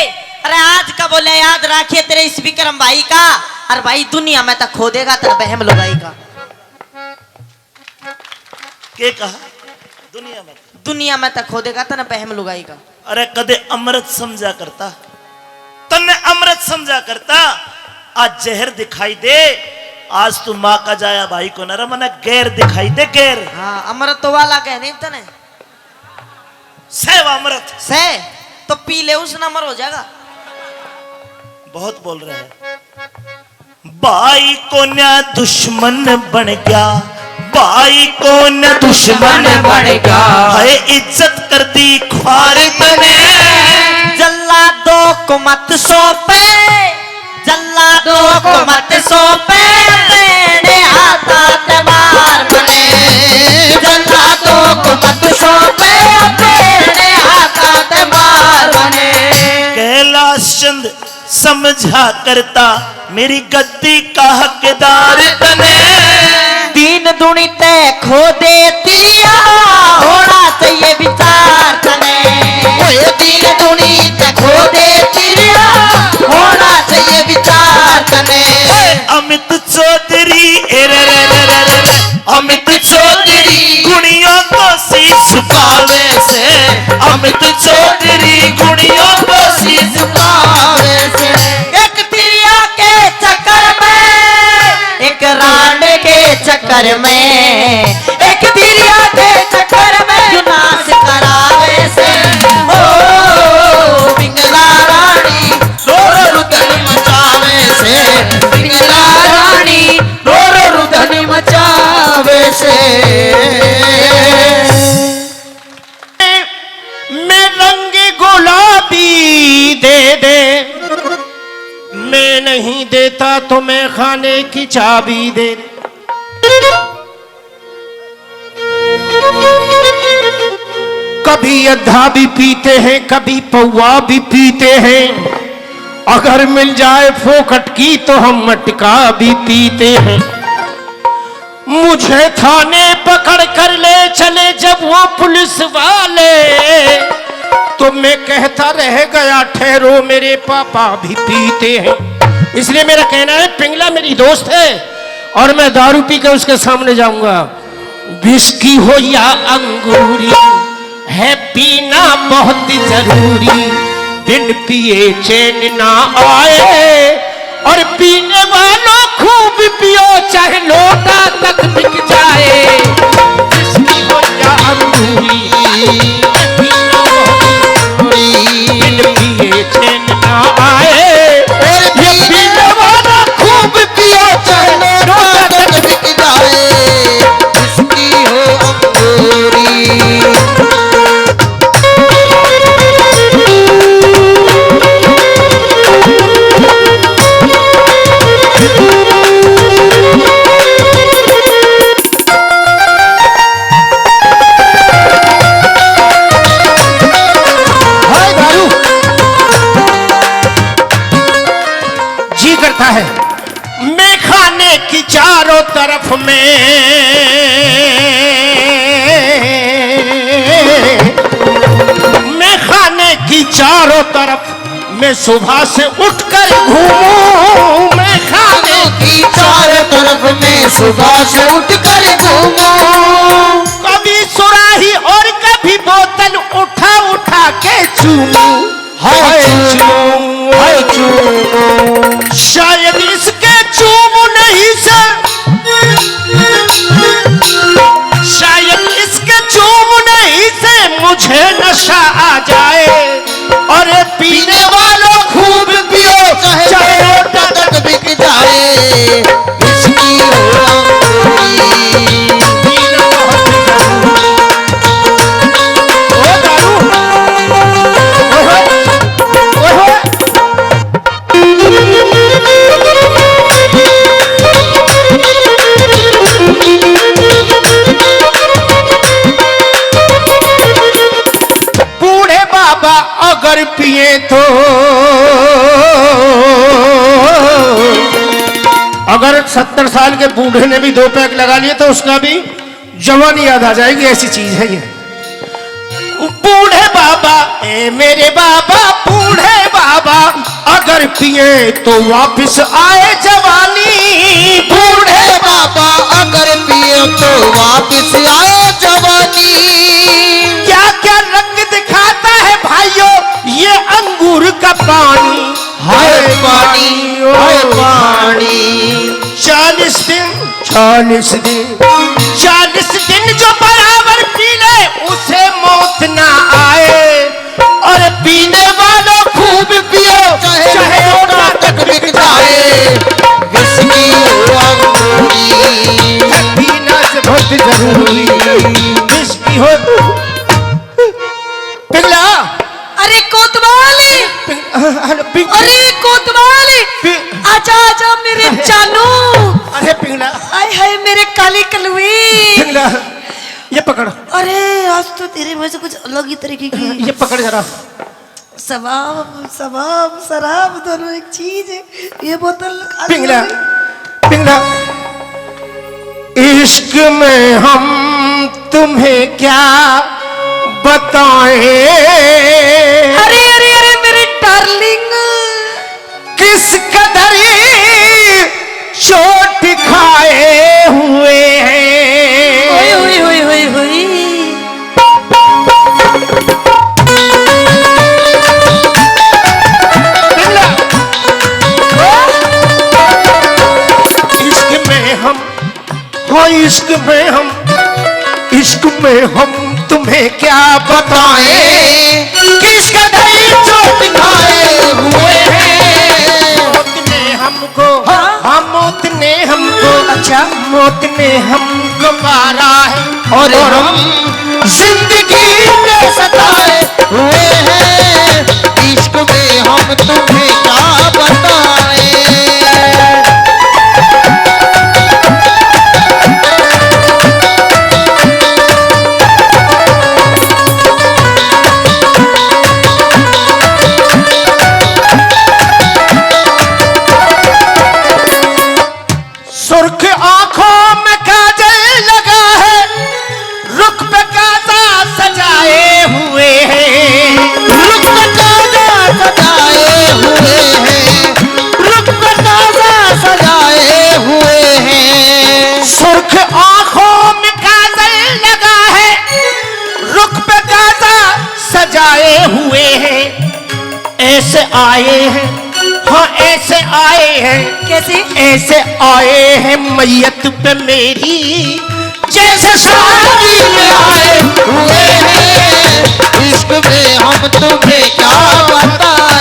अरे, आज का बोले याद रखिए, तेरे इस विक्रम भाई का। और भाई, दुनिया में तो खो देगा तेरे बहम लुगाई का। के कहा? दुनिया में। दुनिया में तो खो देगा तेरे बहम लुगाई का। अरे, कदे अमृत समझा करता, तन्ने अमृत समझा करता। आज जहर दिखाई दे। आज तू माँ का जाया भाई को ना रे, मने गैर दिखाई दे, गैर। हाँ, अमृत तो वाला कह नहीं तने। सह वा अमृत। सह तो पी ले, उस नंबर हो जाएगा। बहुत बोल रहे हैं। भाई को न्या दुश्मन बन गया, भाई को न्या दुश्मन बन गया। है इज्जत कर दी ख्वार तने। जल्लादों को मत सौंपे, जल्लादों को मत सौंपे, तेरे हाथा ते मार मने। जल्लादों को मत सौंपे, तेरे हाथा ते मार मने। कैलाश चंद समझा करता मेरी गद्दी का हकदार तने। दीन दुनी ते खो दे तिरिया, होना चाहिए विचार तने। ओए दीन दुनी ते खो दे तिरिया, होना चाहिए विचार तने। ओए अमित चौधरी, ए रे रे रे रे रे, अमित चौधरी गुणियों को शीश झुकावे से, अमित चौधरी गुणियों को शीश झुकावे से। एक तिरिया के चक्कर में, एक रांड के चक्कर में, एक तिरिया के चक्कर में जो नाश करावे से। ओ पिंगला रानी रो रो रुदन मचावे से, पिंगला रानी रो रो रुदन मचावे से। मैं रंग गुलाबी दे दे, मैं नहीं देता तो मैं खाने की चाबी दे दे। कभी अद्धा भी पीते हैं, कभी पौवा भी पीते हैं, अगर मिल जाए फोकट की तो हम मटका भी पीते हैं। मुझे थाने पकड़ कर ले चले जब वो पुलिस वाले, तो मैं कहता रह गया, "ठहरो, मेरे पापा भी पीते हैं।" इसलिए मेरा कहना है, पिंगला मेरी दोस्त है और मैं दारू पी के उसके सामने जाऊंगा। विस्की हो या अंगूरी, है पीना बहुत जरूरी, बिन पिए चैन ना आए। और पीने वालों खूब पियो, चाहे लोटा तक बिक जाए। विस्की हो या अंगूरी, है पीना बहुत जरूरी, बिन पिए चैन ना आए। और पीने वाला खूब पियो, चाहे लोटा तक बिक जाए। विस्की हो अंगूरी। हाय दारू। जी करता है। मैं खाने की चारों तरफ में, मैं खाने की चारों तरफ मैं सुबह से उठकर घूमूं। मैं खाने की चारों तरफ मैं सुबह से उठकर घूमूं। कभी सुराही और कभी बोतल उठा उठा के चूमूं। हाय चूमूं, हाय चूमूं। शायद इसके चूमने ही से, शायद इसके चूमने ही से मुझे नशा आ जाए। अरे पीने वालों खूब पियो, चाहे लोटा तक बिक जाए। इसकी हो अंगूरी। ओ दारू। ओए होए। ओए होए। बूढ़े बाबा अगर पिए तो, अगर सत्तर साल के बूढ़े ने भी दो पैग लगा लिए तो उसका भी जवानी याद आ जाएगी, ऐसी चीज है ये। बूढ़े बाबा, ए मेरे बाबा, बूढ़े बाबा, अगर पिए तो वापस आए जवानी। बूढ़े बाबा, अगर पिए तो वापस आए जवानी। क्या क्या रंग दिखाता है भाइयों ये अंगूर का पानी। हाय पानी, हाय पानी। चालीस दिन, चालीस दिन, चालीस दिन जो बराबर पी ले, उसे मौत ना आए। और पीने वालों खूब पियो, चाहे चाहे लोटा तक बिक जाए। विस्की हो अंगूरी, पीना से बहुत जरूरी। विस्की हो। पिघला। अरे कोतवाल। पिंग-, अरे पिंग-, अरे कोतवाल। पि- आजा, आजा मेरे जानू। अरे पिंगला। हाय हाय मेरे काली कलुई। पिंगला, ये पकड़। अरे आज तो तेरे में से कुछ अलग ही तरीके की। ये पकड़ जरा। शबाब, शबाब, शराब दोनों एक चीज है। ये बोतल खाली पिंगला, है। पिंगला। इश्क में हम तुम्हें क्या बताएं? अरे, अरे, अरे, मेरे डार्लिंग। किस कदर चोट खाए हुए हैं। ओए, ओए, ओए, ओए, ओए। इश्क में हम, हाँ, इश्क में हम, इश्क में हम तुम्हें क्या बताएं, किस कदर चोट खाए हुए हैं। मौत ने हमको, हाँ? हाँ, मौत ने हमको, अच्छा। मौत ने हमको मारा है और हम जिंदगी में सताए हुए हैं। इश्क में हम तुम्हें क्या बताएं। सुर्ख आंखों में काजल लगा है, रुख पे काजा सजाए हुए हैं। रुख पे काजा सजाए हुए हैं, रुख पे काजा सजाए हुए हैं। सुर्ख आंखों में काजल लगा है, रुख पे काजा सजाए हुए हैं। ऐसे आए हैं, हाँ, ऐसे आए हैं। कैसे? ऐसे आए हैं मैयत पे मेरी, जैसे शादी में आए हुए हैं। इश्क में हम तुम्हें क्या बताएं।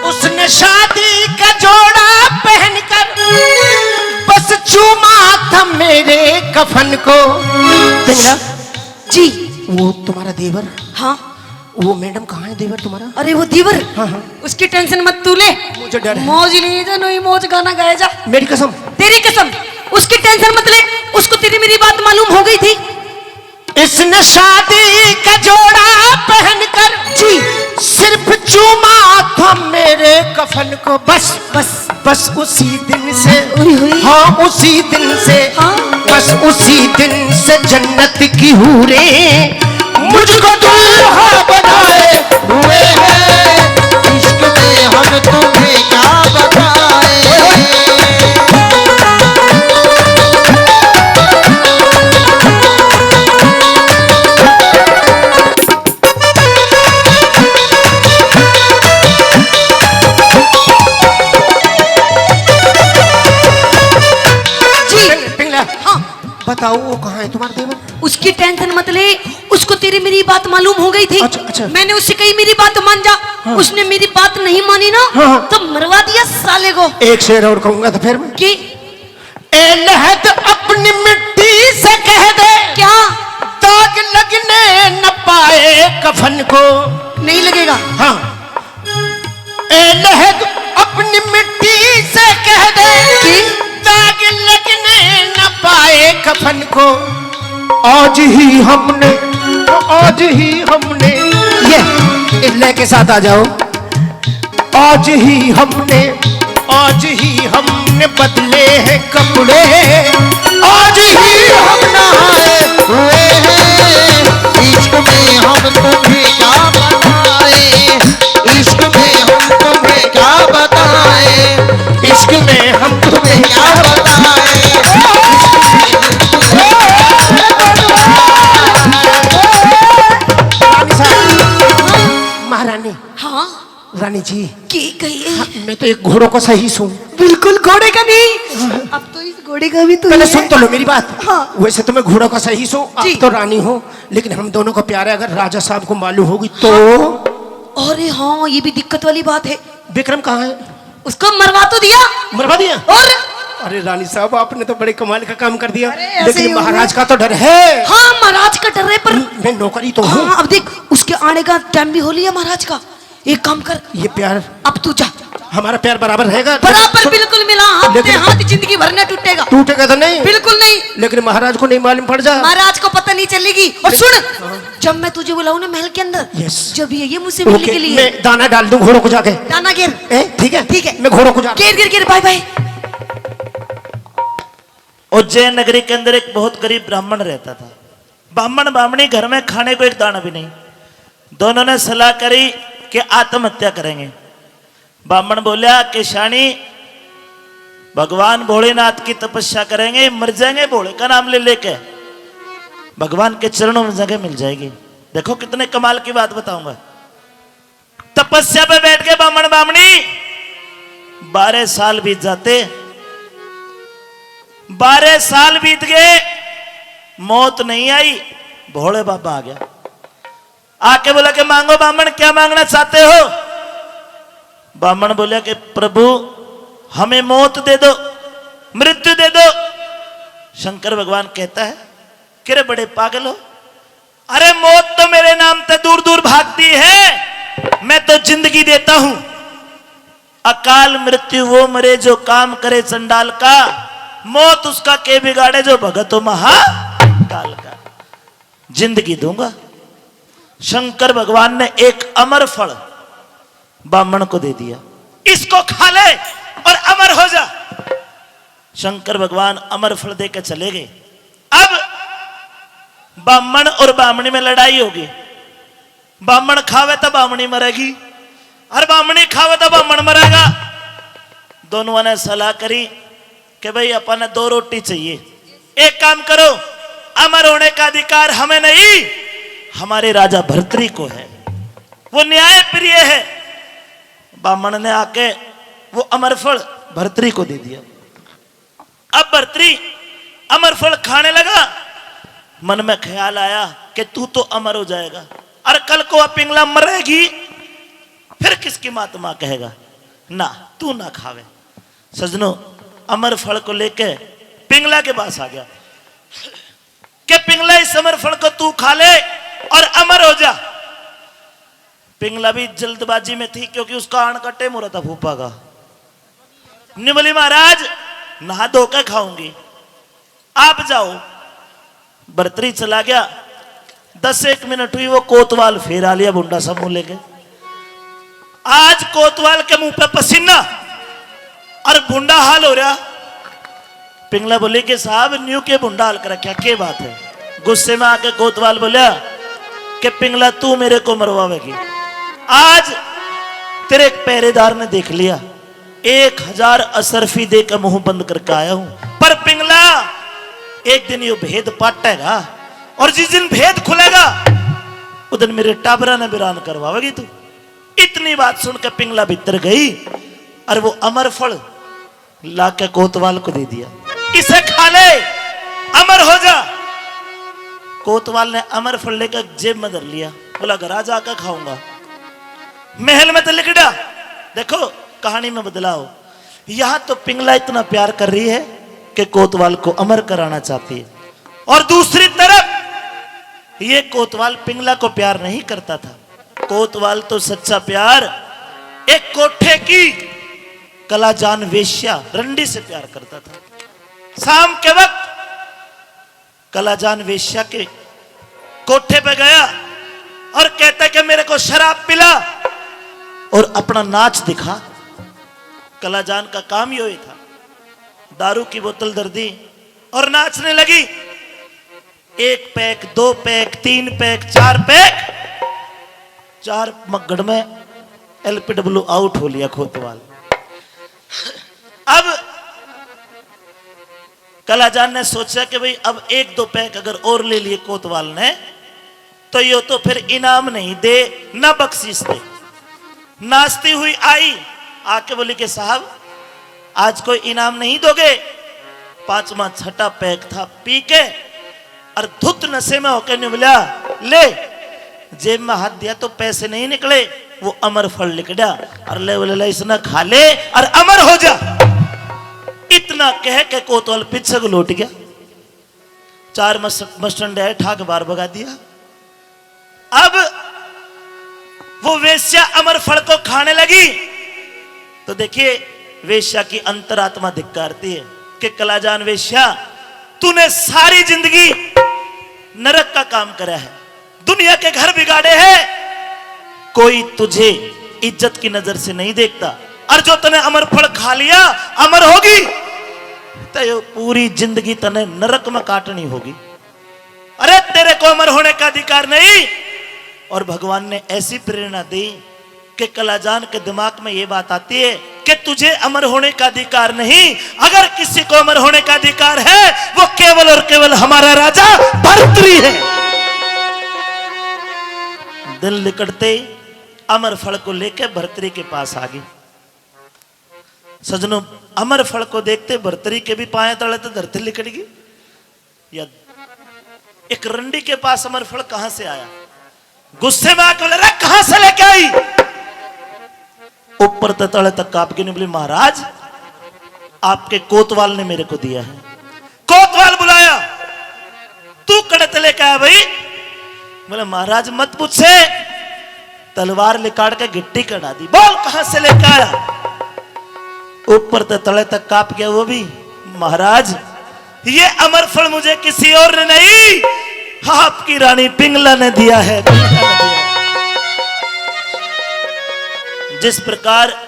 उसने शादी का जोड़ा पहनकर बस चूमा था मेरे कफन को। पिंगला। जी। वो तुम्हारा देवर? हाँ। वो मैडम कहाँ है देवर तुम्हारा? अरे वो देवर? हाँ, हाँ। उसकी टेंशन मत तू ले। मुझे डर है। मौज ले जा, नई मौज गाना गाया जा। मेरी कसम। तेरी कसम। उसकी टेंशन मत ले, उसको तेरी मेरी बात मालूम हो गई थी। इसने शादी का जोड़ा पहनकर जी। सिर्फ चूमा था मेरे कफन को, बस, बस। बस उसी दिन से, ओए होए। हाँ, उसी दिन से, हाँ। बस उसी दिन से जन्नत की हूरें मुझको दुल्हा बनाए हुए हैं। इश्क में हम तुम्हें क्या बताएं। जी। पिंगला। हाँ। बताओ, वो कहाँ है तुम्हारा देवर? उसकी टेंशन मत ले, उसको तेरी मेरी बात मालूम हो गई थी। अच्छा, अच्छा। मैंने उससे कही, मेरी बात मान जा। हाँ। उसने मेरी बात नहीं मानी ना, हाँ, हाँ। तो मरवा दिया साले को। एक शेर और कहूंगा तो फिर मैं। कि? ए लहद अपनी मिट्टी से कह दे, क्या? दाग लगने न पाए कफन को। नहीं लगेगा। हाँ। ए लहद अपनी मिट्टी से कह दे कि? दाग लगने न पाए कफन को। आज ही हमने, आज ही हमने, ये इस लय के साथ आ जाओ। आज ही हमने, आज ही हमने बदले हैं कपड़े, आज ही हम नहाए हुए हैं। इश्क में हम तुम्हें क्या बताएं, इश्क में हम तुम्हें क्या बताएं, इश्क में हम तुम्हें क्या बताएं। रानी साहब, महारानी। हाँ। रानी जी। की कहिए? हाँ, मैं तो एक घोड़ों का सही सूं। बिल्कुल घोड़े का नहीं। अब तो इस घोड़े का भी तो पहले ये सुन तो लो मेरी बात। हाँ। वैसे तो मैं घोड़ों का सही सूं, आप जी। तो रानी हो, लेकिन हम दोनों का प्यार है, अगर राजा साहब को मालूम होगी तो? अरे हाँ, ये भी दिक्कत वाली बात है। विक्रम कहाँ है? उसको मरवा तो दिया। मरवा दिया? और? अरे रानी साहब, आपने तो बड़े कमाल का काम कर दिया, अरे, ऐसे लेकिन ही हो महाराज गया। का तो डर है। हाँ, महाराज का डर है, पर मैं नौकरी तो हूँ। हाँ, अब देख, उसके आने का टाइम भी हो लिया महाराज का। एक काम कर, ये प्यार, अब तू जा। हमारा प्यार बराबर रहेगा। बराबर, सुन, बिल्कुल मिला हाथ, लेकिन हाथ जिंदगी भर ना टूटेगा। टूटेगा तो नहीं? बिल्कुल नहीं। लेकिन महाराज को नहीं मालूम पड़ जा। महाराज को पता नहीं चलेगी। और सुन, हाँ। जब मैं तुझे बुलाऊं ना महल के अंदर, यस। जब ये, ये मुझसे मिलने OK, के लिए। मैं दाना डाल दूं घोड़ों को जाके। दाना गिर। ए, ठीक है? ठीक है। मैं घोड़ों को जा। गिर, गिर, गिर, बाय, बाय। उज्जैन नगरी के अंदर एक बहुत गरीब ब्राह्मण रहता था। ब्राह्मण ब्राह्मणी घर में खाने को एक दाना भी नहीं। दोनों ने सलाह करी कि आत्महत्या करेंगे। ब्राह्मण बोला कि शानी, भगवान भोलेनाथ की तपस्या करेंगे, मर जाएंगे भोले का नाम ले लेके, भगवान के चरणों में जगह मिल जाएगी। देखो कितने कमाल की बात बताऊंगा। तपस्या पे बैठ के ब्राह्मण ब्राह्मणी, बारह साल बीत जाते। बारह साल बीत गए, मौत नहीं आई, भोले बाबा आ गया। आके बोला कि मांगो ब्राह्मण, क्या मांगना चाहते हो? ब्राह्मण बोला कि प्रभु, हमें मौत दे दो, मृत्यु दे दो। शंकर भगवान कहता है कि रे बड़े पागल हो, अरे मौत तो मेरे नाम से दूर दूर भागती है, मैं तो जिंदगी देता हूं। अकाल मृत्यु वो मरे जो काम करे चंडाल का, मौत उसका के बिगाड़े जो भगत हो महाकाल का। जिंदगी दूंगा। शंकर भगवान ने एक अमर फल ब्राह्मण को दे दिया, इसको खा ले और अमर हो जा। शंकर भगवान अमर फल देके चले गए। अब ब्राह्मण और ब्राह्मणी में लड़ाई होगी। ब्राह्मण खावे तो ब्राह्मणी मरेगी और ब्राह्मणी खावे तो ब्राह्मण मरेगा। दोनों ने सलाह करी कि भाई, अपन ने दो रोटी चाहिए, एक काम करो, अमर होने का अधिकार हमें नहीं, हमारे राजा भर्तरी को है, वो न्याय प्रिय है। ब्राह्मण ने आके वो अमर फल भर्तरी को दे दिया। अब भर्तरी अमर फल खाने लगा। मन में ख्याल आया कि तू तो अमर हो जाएगा और कल को वह पिंगला मरेगी, फिर किसकी माँ तो माँ कहेगा, ना, तू ना खावे। सजनों, अमर फल को लेके पिंगला के पास आ गया कि पिंगला, इस अमर फल को तू खा ले और अमर हो जा। पिंगला भी जल्दबाजी में थी, क्योंकि उसका आण का टेम हो रहा था फूफा का। न्यू बोली, महाराज, नहा धो के खाऊंगी, आप जाओ। भर्तरी चला गया। दस एक मिनट हुई, वो कोतवाल फिर आ लिया भुंडा समूह लेके। आज कोतवाल के मुंह पे पसीना और भुंडा हाल हो रहा। पिंगला बोली कि साहब, न्यू के भुंडा हाल कर रखा, के बात है? गुस्से में आके कोतवाल बोला कि पिंगला, तू मेरे को मरवावेगी। आज तेरे एक पहरेदार ने देख लिया, एक हजार असरफी दे के मुंह बंद करके आया हूं। पर पिंगला, एक दिन यो भेद पाटेगा और जिस दिन भेद खुलेगा, उस दिन मेरे टाबरा ने बिरान करवावेगी तू। इतनी बात सुन के पिंगला भीतर गई और वो अमर फल ला के कोतवाल को दे दिया, इसे खा ले, अमर हो जा। कोतवाल ने अमर फल लेकर जेब में धर लिया, बोला, घर आ जाकर खाऊंगा। महल में तो लिकड़ा। देखो, कहानी में बदलाव। यहां तो पिंगला इतना प्यार कर रही है, के कोतवाल को अमर कराना चाहती है, और दूसरी तरफ ये कोतवाल पिंगला को प्यार नहीं करता था। कोतवाल तो सच्चा प्यार एक कोठे की कलाजान वेश्या रंडी से प्यार करता था। शाम के वक्त कलाजान वेश्या के कोठे पे गया और कहता कि मेरे को शराब पिला और अपना नाच दिखा। कलाजान का काम यो ही था, दारू की बोतल धर दी और नाचने लगी। एक पैक, दो पैक, तीन पैक, चार पैक, चार मग्गड़ में एलपीडब्ल्यू आउट हो लिया कोतवाल। अब कलाजान ने सोचा कि भाई, अब एक दो पैक अगर और ले लिए कोतवाल ने, तो यो तो फिर इनाम नहीं दे, ना बख्शीश दे। नाचती हुई आई, आके बोली कि साहब, आज कोई इनाम नहीं दोगे? पांचवा छठा पैक था, पी के और धुत नशे में होके न्यू बोला, ले, जेब में हाथ दिया तो पैसे नहीं निकले, वो अमर फल लिकड़ा। और ले बोले, ले, इसने खा ले और अमर हो जा। इतना कह के कोतवाल पीछे को लौट गया। चार मस-, मस्टंडे आए, ठाक बाहर भगा दिया। अब वो वेश्या अमर फल को खाने लगी, तो देखिए, वेश्या की अंतरात्मा धिक्कारती है कि कलाजान वेश्या, तूने सारी जिंदगी नरक का काम करा है, दुनिया के घर बिगाड़े हैं, कोई तुझे इज्जत की नजर से नहीं देखता, और जो तने अमर फल खा लिया, अमर होगी, तो ये पूरी जिंदगी तने नरक में काटनी होगी। अरे, तेरे को अमर होने का अधिकार नहीं। और भगवान ने ऐसी प्रेरणा दी कि कलाजान के दिमाग में ये बात आती है कि तुझे अमर होने का अधिकार नहीं। अगर किसी को अमर होने का अधिकार है, वो केवल और केवल हमारा राजा भर्तरी है। दिन लिकड़ते ही अमर फल को लेके भर्तरी के पास आ गई। सजनों, अमर फल को देखते भर्तरी के भी पाए तले तो धरती लिकड़ गई। या एक रंडी के पास अमर फल कहां से आया? गुस्से में आके बोले, "रे, कहां से लेके आई?" ऊपर ते तले तक कांप के बोली, "महाराज, आपके कोतवाल ने मेरे को दिया है।" कोतवाल बुलाया, "तू कड़े ते लेके आया भाई?" बोले, "महाराज, मत पूछे, तलवार निकाल के गिट्टी कड़ा दी। बोल, कहां से लेके आया?" ऊपर ते तले तक कांप गया वो भी। "महाराज, ये अमर फल मुझे किसी और ने नहीं, आपकी रानी पिंगला ने दिया है, पिंगला ने दिया है।" जिस प्रकार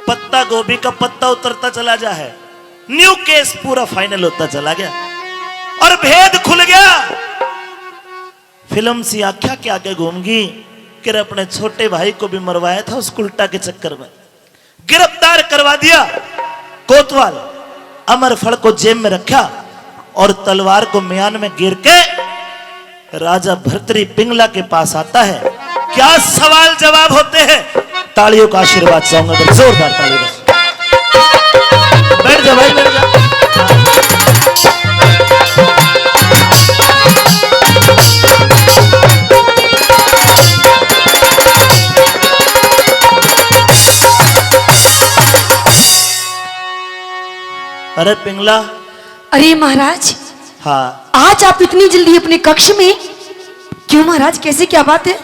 पत्ता गोभी का पत्ता उतरता चला जा है, न्यू केस पूरा फाइनल होता चला गया और भेद खुल गया। फिल्म सी आख्या के आगे घूम गई कि अपने छोटे भाई को भी मरवाया था उस उल्टा के चक्कर में। गिरफ्तार करवा दिया कोतवाल, अमर फल को जेब में रखा और तलवार को म्यान में गिर के राजा भर्तरी पिंगला के पास आता है। क्या सवाल जवाब होते हैं। तालियों का आशीर्वाद चाहूंगा, जोरदार ताली बस। बैठ जा भाई, बैठ जा। अरे पिंगला। अरे महाराज। हाँ। आज आप इतनी जल्दी अपने कक्ष में? क्यों महाराज, कैसे, क्या बात है?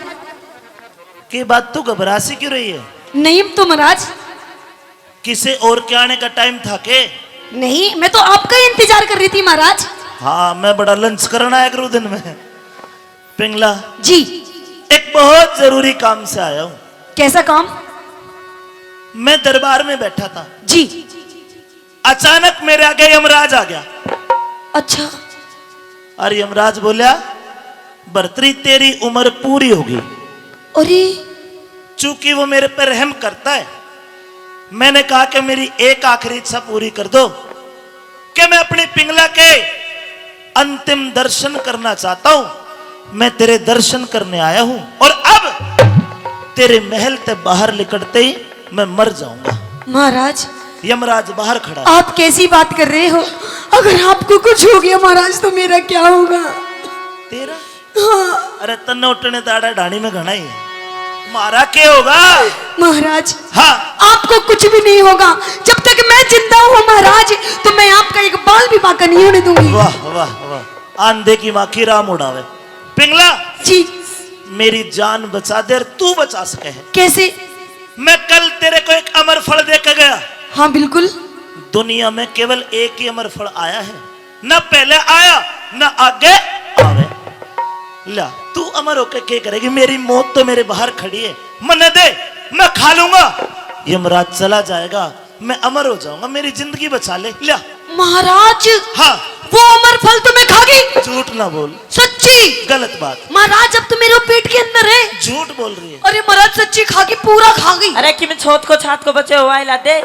की बात, तू घबरा सी क्यों रही है? नहीं तो महाराज। किसी और के आने का टाइम था के? नहीं, मैं तो आपका ही इंतजार कर रही थी महाराज। हाँ, मैं बड़ा लंच करना आया करूँ दिन में। पिंगला जी। एक बहुत जरूरी काम से आया हूँ। कैसा काम? मैं दरबार में बैठा था जी। अचानक मेरे आगे यमराज आ गया। अच्छा। और यमराज बोला, भर्तरी, तेरी उम्र पूरी होगी। अरे। चूंकि वो मेरे पर रहम करता है, मैंने कहा कि मेरी एक आखिरी इच्छा पूरी कर दो कि मैं अपनी पिंगला के अंतिम दर्शन करना चाहता हूं। मैं तेरे दर्शन करने आया हूं और अब तेरे महल ते बाहर निकलते ही मैं मर जाऊंगा। महाराज। यमराज बाहर खड़ा है। आप कैसी बात कर रहे हो? अगर आपको कुछ हो गया महाराज, तो मेरा क्या होगा? तेरा? हाँ। अरे, तन्ने उठने दाड़ा ढाणी में घणा ही है। मारा के होगा? महाराज, हाँ। आपको कुछ भी नहीं होगा। जब तक मैं जिंदा हूँ महाराज, तो मैं आपका एक बाल भी बांका नहीं होने दूंगी। वाह, वाह, वाह। आंधे की माँ की राम उड़ावे। पिंगला, जी। मेरी जान बचा दे और तू बचा सके है। कैसे? मैं कल तेरे को एक अमर फल दे के गया। हाँ, बिल्कुल। दुनिया में केवल एक ही अमर फल आया है, ना पहले आया, ना आगे आवे। ला, तू अमर होके के करेगी? मेरी मौत तो मेरे बाहर खड़ी है, मन्ने दे, मैं खा लूंगा। यमराज चला जाएगा, मैं अमर हो जाऊंगा, मेरी जिंदगी बचा ले। ला। महाराज, हाँ। वो अमर फल तो मैं खा गई। झूठ ना बोल। सच्ची? गलत बात। महाराज, अब तो मेरे पेट के अंदर है। झूठ बोल रही है। अरे महाराज, सच्ची खा गई, पूरा खा गई। अरे कि मैं छोत को छात को बचे हुआ हिला दे।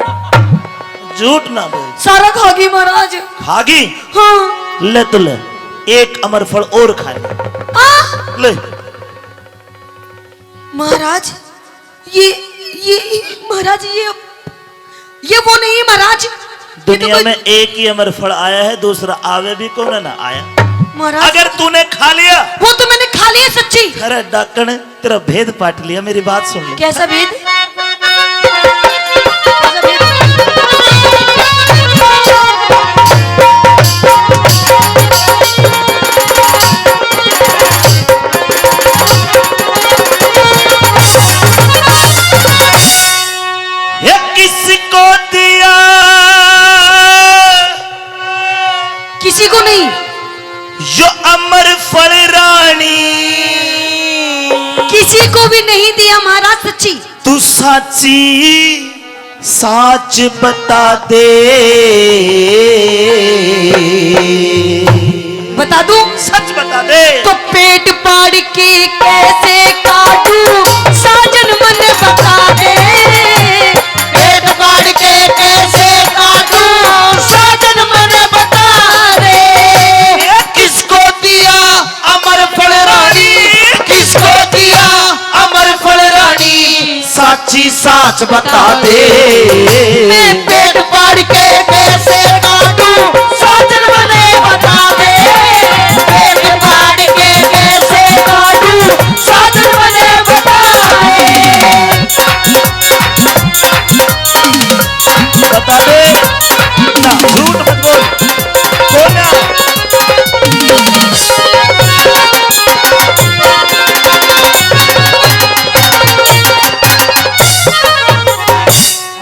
झूठ ना बोल। सारा खा गई महाराज। खा गई? हाँ। ले तो ले, एक अमर फल और खा ले। आ? ले। महाराज, ये, ये, महाराज, ये, ये वो नहीं महाराज। ये तो दुनिया कोई में एक ही अमर फल आया है, दूसरा आवे भी कौन ना आया। महाराज, अगर तूने खा लिया, वो तो मैंने खा लिया सच्ची। अरे डाकण, तेरा भेद पाट लिया, मेरी बात सुन ले। कैसा भेद? कैसा भेद? ये किसको दिया? किसी को नहीं। यो अमर फल रानी। किसी को भी नहीं दिया महाराज, सच्ची। तू साची साच बता दे। बता दूं? सच बता दे। तो पेट पाड़ के कैसे काटूं साजन मन्ने बता दे। पेट पाड़ के कैसे काटूं साजन मन्ने बता दे। ये किसको दिया अमर फल रानी, किसको दिया अमर फल रानी, साची साच बता दे। मैं पेट पाड़ के कैसे काटूं, साजन मन्ने बता दे। पेट पाड़ के कैसे काटूं, साजन मन्ने बता दे। बता दे ना, झूठ मत बोल। बोल ना।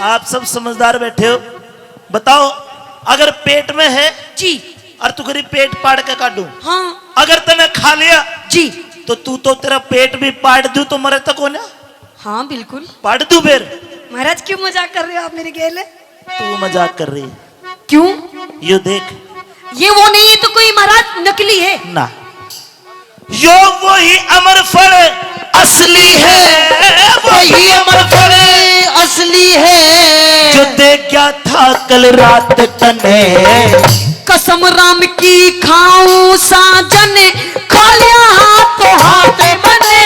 आप सब समझदार बैठे हो, बताओ, अगर पेट में है जी। और तू करी पेट पाड़ के काटूं, हाँ। अगर तने खा लिया जी। तो तू तो, तेरा पेट भी पाड़ दूं तो मरे तो कोना। हाँ, बिल्कुल। पाड़ दूं फिर? महाराज, क्यों मजाक कर रहे हो आप मेरे गेल? तू मजाक कर रही है। क्यों? यो देख। ये वो नहीं है तो कोई महाराज नकली है? ना, यो वही अमर फल असली है, वही अमर फल असली है। जो दे गया था कल रात तने। कसम राम की खाऊं साजन, खा लिया हाथों हाथ मन्ने।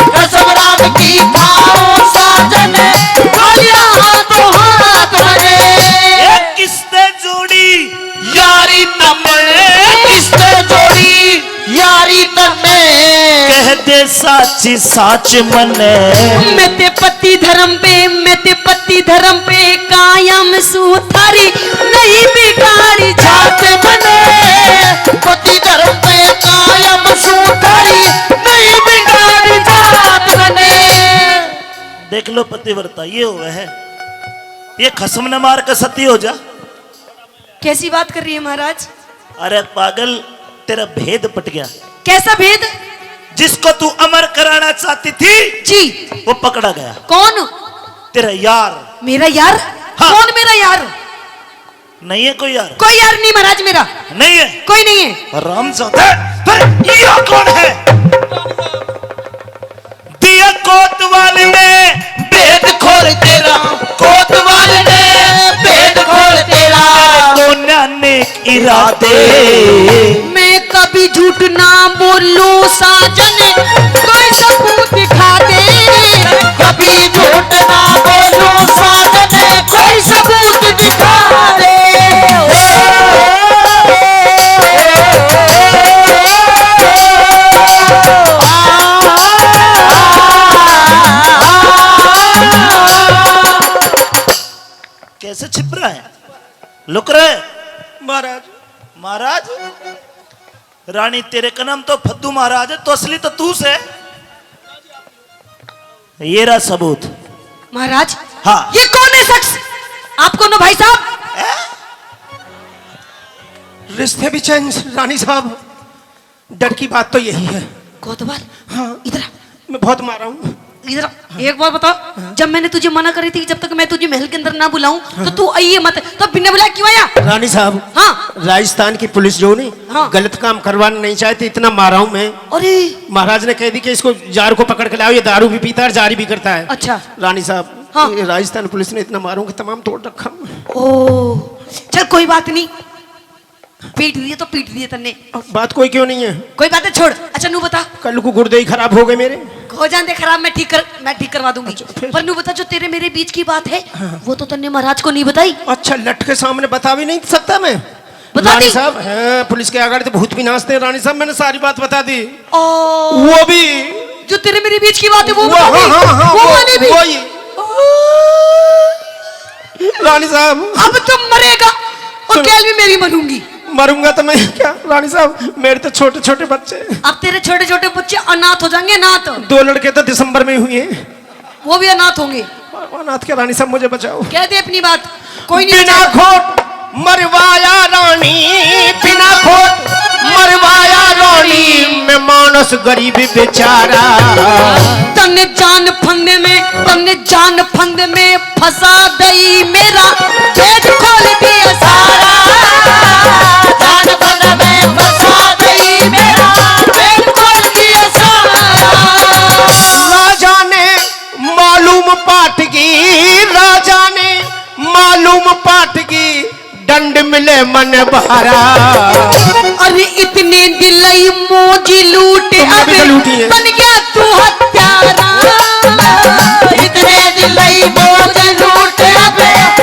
कसम राम की खाऊं साजन, खा लिया हाथों हाथ मन्ने। ए किसने जोड़ी यारी तमने, किसने जोड़ी यारी तन्ने। कह दे साची साच मन्ने। मैं ते पति धर्म पे, मैं ते पति धर्म पे कायम सूं, थारी नहीं बिगाड़ी जात मन्ने। पति धर्म पे कायम सूं, थारी नहीं बिगाड़ी जात मन्ने। देख लो पतिव्रता ये हुआ है, ये खसम न मार के सती हो जा। कैसी बात कर रही है महाराज? अरे पागल, तेरा भेद पट गया। कैसा भेद? जिसको तू अमर कराना चाहती थी, जी। वो पकड़ा गया। कौन? तेरा यार। मेरा यार? हाँ। कौन मेरा यार? नहीं है कोई यार? कोई यार नहीं महाराज मेरा। नहीं है? कोई नहीं है। राम जादा, फिर ये कौन है? दिया कोतवाल ने भेद खोल तेरा, कोतवाल ने भेद खोल तेरा। कोन्या नेक इरादे। मैं कभी झूठ ना बोलूं साजन, कोई सबूत दिखा दे। कभी झूठ ना बोलूं साजन, कोई सबूत दिखा दे। ओ, ओ, ओ, ओ, ओ, ओ, ओ, ओ, ओ, ओ, ओ, ओ, ओ, ओ, ओ, ओ, ओ, लुक रे। महाराज। महाराज? रानी, तेरे का नाम तो फद्दू महाराज है, तो असली तो तू से। ये रहा सबूत। महाराज, हाँ। ये कौन है शख्स? आप कौन हो भाई साहब? हैं? रिश्ते भी चेंज, रानी साहब। डर की बात तो यही है। कोतवाल, हाँ। इधर आ। मैं बहुत मारा हूँ। इधर आ। एक बात बताओ, हाँ। जब मैंने तुझे मना करी थी कि जब तक मैं तुझे महल के अंदर ना बुलाऊं, हाँ। तो तू आइए मत, तो बिना बुलाए क्यों आया? रानी साहब, हाँ। राजस्थान की पुलिस जो नहीं, हाँ। गलत काम करवाना नहीं चाहती, इतना मारा हूँ मैं। अरे। महाराज ने कह दी कि इसको, जार को पकड़ के लाओ, ये दारू भी पीता है और जारी भी करता है। अच्छा। रानी साहब, हाँ। ये राजस्थान पुलिस ने इतना मारा हूँ कि तमाम तोड़ रखा। ओ, चल कोई बात नहीं, पीट दिए तो पीट दिए तन्ने। बात कोई क्यों नहीं है? कोई बात है, छोड़। अच्छा, नू बता। कल को गुर्दे ही खराब हो गए मेरे। हो जान दे खराब, मैं ठीक कर, मैं ठीक करवा दूंगी। अच्छा, फिर? पर नू बता, जो तेरे मेरे बीच की बात है, हाँ। वो तो तन्ने महाराज को नहीं बताई। अच्छा, लठ के सामने बता भी नहीं सकता मैं? बता रानी दी। साहब, हाँ, पुलिस के आगे तो भूत भी नाचते हैं। रानी साहब, मैंने सारी बात बता दी। ओ। वो भी। जो तेरे मेरे बीच की बात है, वो वो, बता दी। हाँ, हाँ, हाँ, वो वो, वाली भी। वही। ओ। रानी साहब। अब तो मरेगा और सुनो। कल भी मेरी मरूंगी। मरूंगा तो मैं क्या रानी साहब, मेरे तो छोटे छोटे बच्चे हैं। अब तेरे छोटे छोटे बच्चे अनाथ हो जाएंगे, अनाथ। दो लड़के तो दिसंबर में हुए हैं। वो भी अनाथ होंगे। अनाथ के रानी साहब, मुझे बचाओ। कह दे अपनी बात, कोई नहीं बिना बचाएगा। खोट मरवाया रानी, बिना खोट मरवाया रानी, मैं मानस गरीब बेचारा। तन्ने जान फंदे में, तन्ने जान फंदे में फंसा दई मेरा, पेट खोल दिया सारा। जान फंदे में फंसा दई मेरा, पेट खोल दिया सारा। राजा ने मालूम पाट की, राजा ने मालूम पाट की, दंड मिले मन भारा। अरे इतने दिलाई मौज लूट, तुमने भी अब तो लूटी है। बन गया तू हत्यारा। इतने दिलाई मौज लूट, अब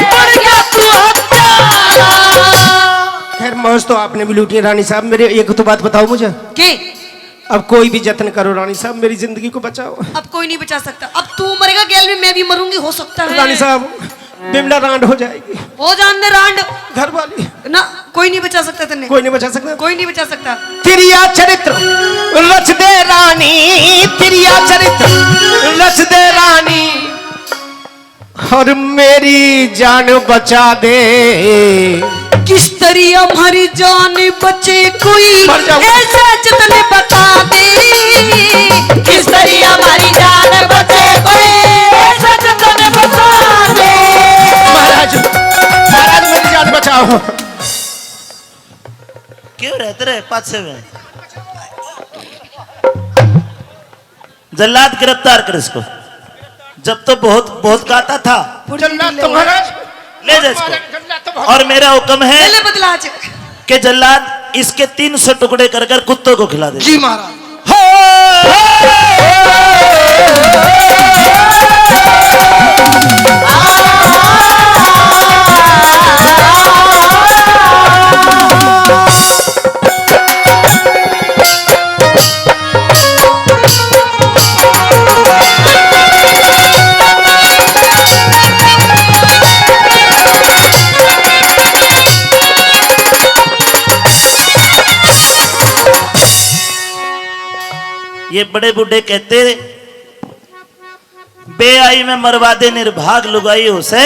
बन गया तू हत्यारा। खैर, मौज तो आपने भी लूटी है रानी साहब। मेरे एक तो बात बताओ मुझे। के? अब कोई भी जतन करो रानी साहब, मेरी जिंदगी को बचाओ। अब कोई नहीं बचा सकता। अब तू मरेगा, गैल में मैं भी मरूंगी, हो सकता है। रानी साहब, बिमला रांड हो जाएगी। हो जान दे रांड। घर वाली। ना, कोई नहीं बचा सकता तन्ने। कोई नहीं बचा सकता। कोई नहीं बचा सकता। तिरिया चरित्र रच दे रानी, तिरिया चरित्र रच दे रानी। और मेरी जान बचा दे। किस तरिया म्हारी जान बचे कोई मर जाऊंगा। ऐसा जतन बता दे। किस तरिया म्हारी जान बचे कोई ऐसा जतन बता दे। महाराज, महाराज मेरी जान बचाओ। क्यों रहते रहे पाछे में? जल्लाद गिरफ्तार कर इसको। जब तो बहुत, बहुत गाता था। जल्लाद तो महाराज, ले जा इसको। जल्लाद तो बहुत। और मेरा हुक्म है ले, ले बदला आज। कि जल्लाद इसके तीन सौ टुकड़े कर कर कुत्तों को खिला दे। जी महाराज। ये बड़े बूढ़े कहते, ब्याई में मरवा दे निर्भाग लुगाई हो से,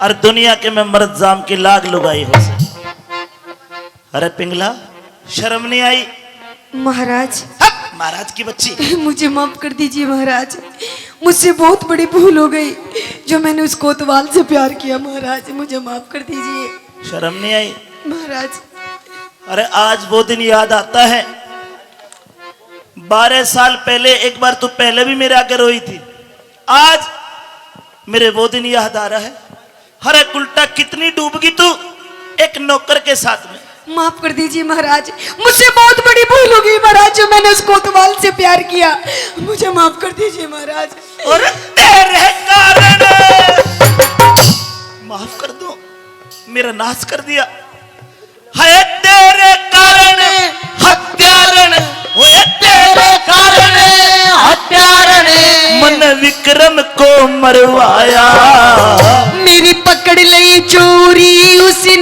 और दुनिया के में मर्द जाम की लाग लुगाई हो से। अरे पिंगला, शर्म नहीं आई? महाराज। हट, महाराज की बच्ची। मुझे माफ कर दीजिए महाराज, मुझसे बहुत बड़ी भूल हो गई जो मैंने उस कोतवाल से प्यार किया महाराज, मुझे माफ कर दीजिए। शर्म नहीं आई? महाराज। अरे आज वो दिन याद आता है, बारह साल पहले एक बार तू पहले भी मेरे आगे रोई थी, आज मेरे वो दिन याद आ रहा है। अरे उल्टा कितनी डूब गई तू एक नौकर के साथ में। माफ कर दीजिए महाराज, मुझसे बहुत बड़ी भूल हो गई महाराज, जो मैंने उस कोतवाल से प्यार किया, मुझे माफ कर दीजिए महाराज। और तेरे कारण माफ कर दो, मेरा नाश कर दिया। है तेरे कारण हत्यारण, ओए तेरे कारण हत्यारण। मन विक्रम को मरवाया। मेरी पकड़ लई चोरी, उसी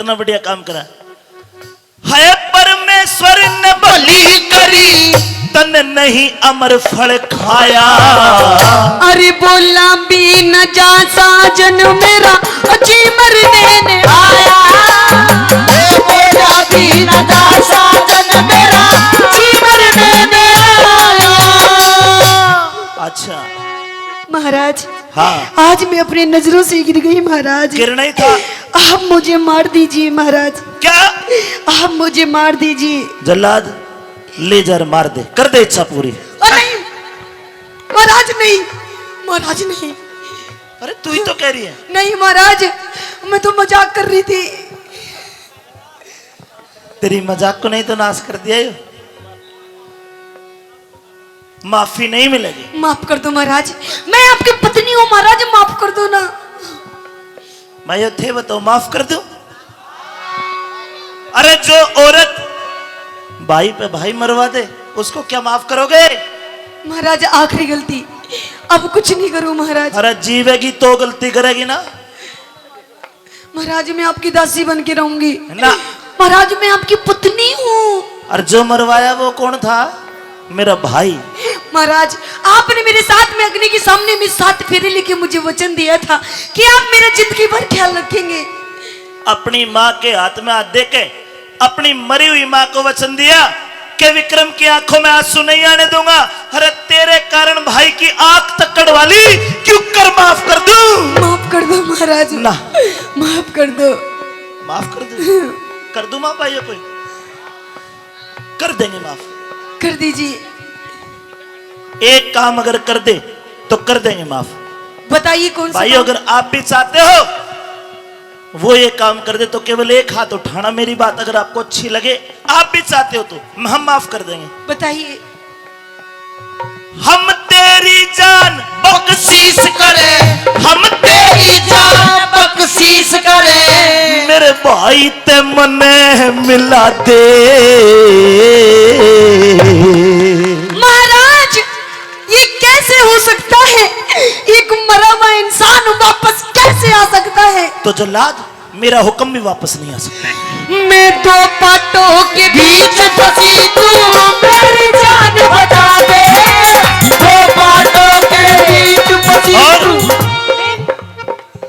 इतना बढ़िया काम करा। है परमेश्वर ने भली करी, तन नहीं अमर फल खाया। अरे बोला भी न जा साजन मेरा, जी मरने ने आया। ए बोला भी न जा साजन मेरा, जी मरने ने आया। अच्छा। महाराज, हाँ। आज मैं अपनी नजरों से गिर गई महाराज। गिरना ही था। आप मुझे मार दीजिए महाराज। क्या? आप मुझे मार दीजिए। जल्लाद, ले जा, मार दे, कर दे इच्छा पूरी। ओ नहीं महाराज, नहीं महाराज, नहीं। अरे तू ही तो कह रही है। नहीं महाराज, मैं तो मजाक कर रही थी। तेरी मजाक को नहीं तो नाश कर दिया यो। माफी नहीं मिलेगी। माफ कर दो महाराज, मैं आपकी पत्नी हूँ महाराज, माफ कर दो ना। मैं यो थे बताओ, माफ कर दूं? अरे जो औरत भाई पे भाई मरवा दे, उसको क्या माफ करोगे? महाराज आखिरी गलती, अब कुछ नहीं करूं महाराज। अरे जीवेगी तो गलती करेगी ना। महाराज मैं आपकी दासी बन के रहूंगी ना। महाराज मैं आपकी पत्नी हूँ। और जो मरवाया वो कौन था? मेरा भाई। महाराज आपने मेरे साथ में अग्नि के सामने में सात फेरे लेके मुझे वचन दिया था कि आप मेरा जिंदगी भर ख्याल रखेंगे। अपनी माँ के हाथ में हाथ देके अपनी मरी हुई माँ को वचन दिया कि विक्रम की आंखों में आंसू नहीं आने दूंगा। अरे तेरे कारण भाई की आंख तक कड़वा ली, क्यों कर माफ कर दूं? माफ कर दो महाराज। ना। माफ कर दो। माफ कर दूं? कर दूं माफ भाइयों को? कर देंगे माफ। कर दीजिए। एक काम अगर कर दे तो कर देंगे माफ। बताइए कौन सा भाइयों, काम? अगर आप भी चाहते हो वो ये काम कर दे तो केवल एक हाथ उठाना, मेरी बात अगर आपको अच्छी लगे, आप भी चाहते हो तो हम माफ कर देंगे। बताइए। हम तेरी जान बख्शीश करें, हम तेरी जान बख्शीश करें, मेरे भाई ते मने मिला दे। महाराज, ये कैसे हो सकता है? एक मरा हुआ इंसान वापस कैसे आ सकता है? तो जल्लाद, मेरा हुक्म भी वापस नहीं आ सकता। मैं दो पाटों के बीच फंसी तू, मेरी जान बचा दे। दो पाटों के बीच फंसी और तू।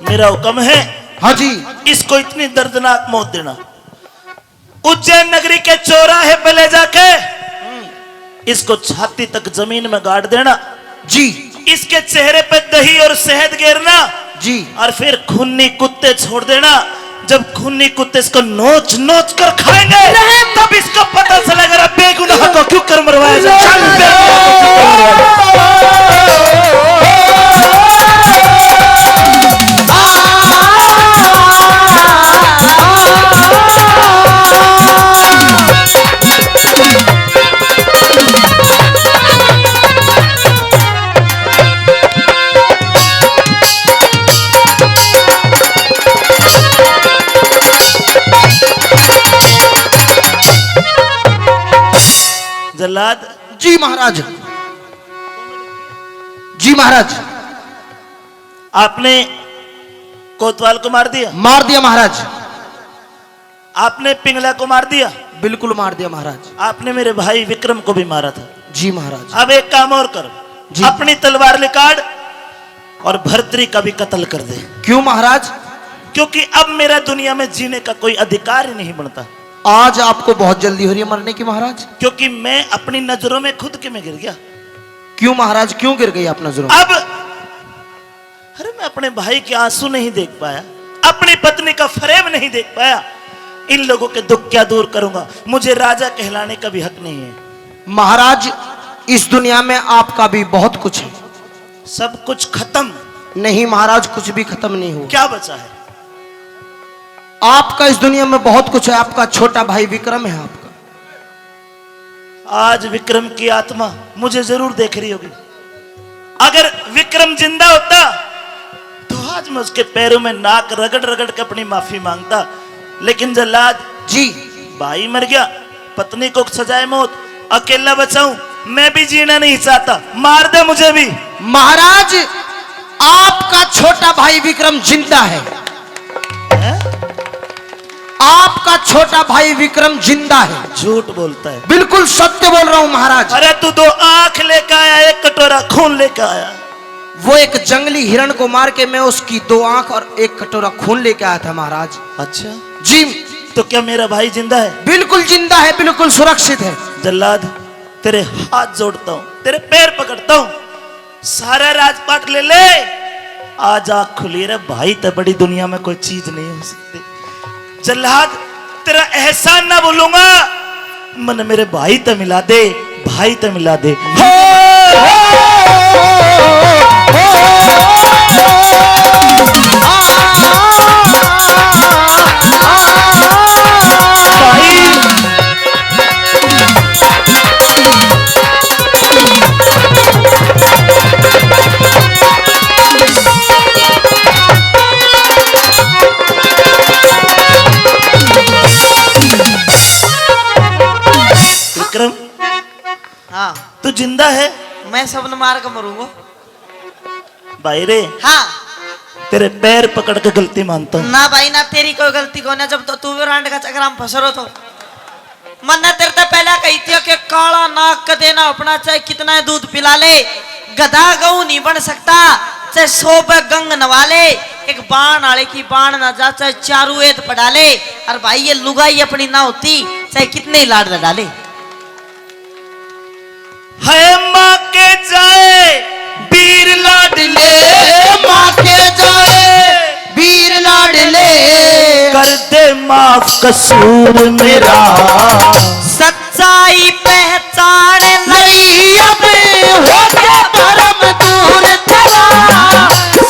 मेरा हुक्म है, हाँ जी। इसको इतनी दर्दनाक मौत देना, उज्जैन नगरी के चौराहे पे ले जाके इसको छाती तक जमीन में गाड़ देना जी। इसके चेहरे पे दही और शहद गेरना जी। और फिर खूनी कुत्ते छोड़ देना। जब खूनी कुत्ते इसको नोच नोच कर खाएंगे, तब इसको पता चलेगा बेगुनाह को क्यों कर मरवाया जाए। जल्लाद। जी महाराज, जी महाराज। आपने कोतवाल को मार दिया? मार दिया महाराज। आपने पिंगला को मार दिया? बिल्कुल मार दिया महाराज। आपने मेरे भाई विक्रम को भी मारा था। जी महाराज। अब एक काम और कर, जी। अपनी तलवार निकाल और भर्तरी का भी कत्ल कर दे। क्यों महाराज? क्योंकि अब मेरा दुनिया में जीने का कोई अधिकार ही नहीं बनता। आज आपको बहुत जल्दी हो रही है मरने की महाराज। क्योंकि मैं अपनी नजरों में खुद के में गिर गया। क्यों महाराज, क्यों गिर गई आप नजरों में? अब अरे, मैं अपने भाई के आंसू नहीं देख पाया, अपनी पत्नी का फरेब नहीं देख पाया। इन लोगों के दुख क्या दूर करूंगा? मुझे राजा कहलाने का भी हक नहीं है। महाराज, इस दुनिया में आपका भी बहुत कुछ है। सब कुछ खत्म? नहीं महाराज, कुछ भी खत्म नहीं हुआ। क्या बचा है? आपका इस दुनिया में बहुत कुछ है। आपका छोटा भाई विक्रम है आपका। आज विक्रम की आत्मा मुझे जरूर देख रही होगी। अगर विक्रम जिंदा होता तो आज मैं उसके पैरों में नाक रगड़ रगड़ के अपनी माफी मांगता। लेकिन जल्लाद जी। भाई मर गया, पत्नी को सजाए मौत, अकेला बचाऊं, मैं भी जीना नहीं चाहता, मार दे मुझे भी। महाराज, आपका छोटा भाई विक्रम जिंदा है। हैं? आपका छोटा भाई विक्रम जिंदा है। झूठ बोलता है। बिल्कुल सत्य बोल रहा हूं महाराज। अरे, तू दो आंख लेकर आया, एक कटोरा खून लेकर आया। वो एक जंगली हिरण को मार के मैं उसकी दो आंख और एक कटोरा खून लेके आया था महाराज। अच्छा। जी। तो क्या मेरा भाई जिंदा है? बिल्कुल जिंदा है, बिल्कुल सुरक्षित है। जल्लाद, तेरे हाथ जोड़ता हूँ, तेरे पैर पकड़ता हूँ, सारा राजपाट ले ले, आज आँख खुली रे भाई, ते बड़ी दुनिया में कोई चीज नहीं हो सकती। जल्लाद, तेरा एहसान ना भूलूंगा, मन मेरे भाई ते मिला दे, भाई ते मिला दे। हो, हो, हो, भाई। विक्रम, हाँ। तू जिंदा है? मैं सबने मार के मरूंगा। भाई रे, हाँ। तेरे पैर पकड़ के गलती मानता हूँ। ना भाई ना, तेरी कोई गलती कोनी, जब तो तू भी रांड का चक्कर में फंस रहो तो। मन्ने तेरे ते पहले कही थी कि काला नाग कदे ना अपना, चाहे कितना ही दूध पिला ले, गधा गऊ नहीं बन सकता, चाहे सौ पे गंग नवा ले, एक बाण आले की बाण ना जा, चाहे चारू एत पड़ा ले। और भाई ये लुगाई अपनी ना होती, चाहे कितने ही लाड लड़ा ले। है माँ के जाए वीर लाडले, माँ के जाए वीर लाडले, कर दे माफ कसूर मेरा। सच्चाई पहचान नहीं अब, हो गया भरम दूर तेरा।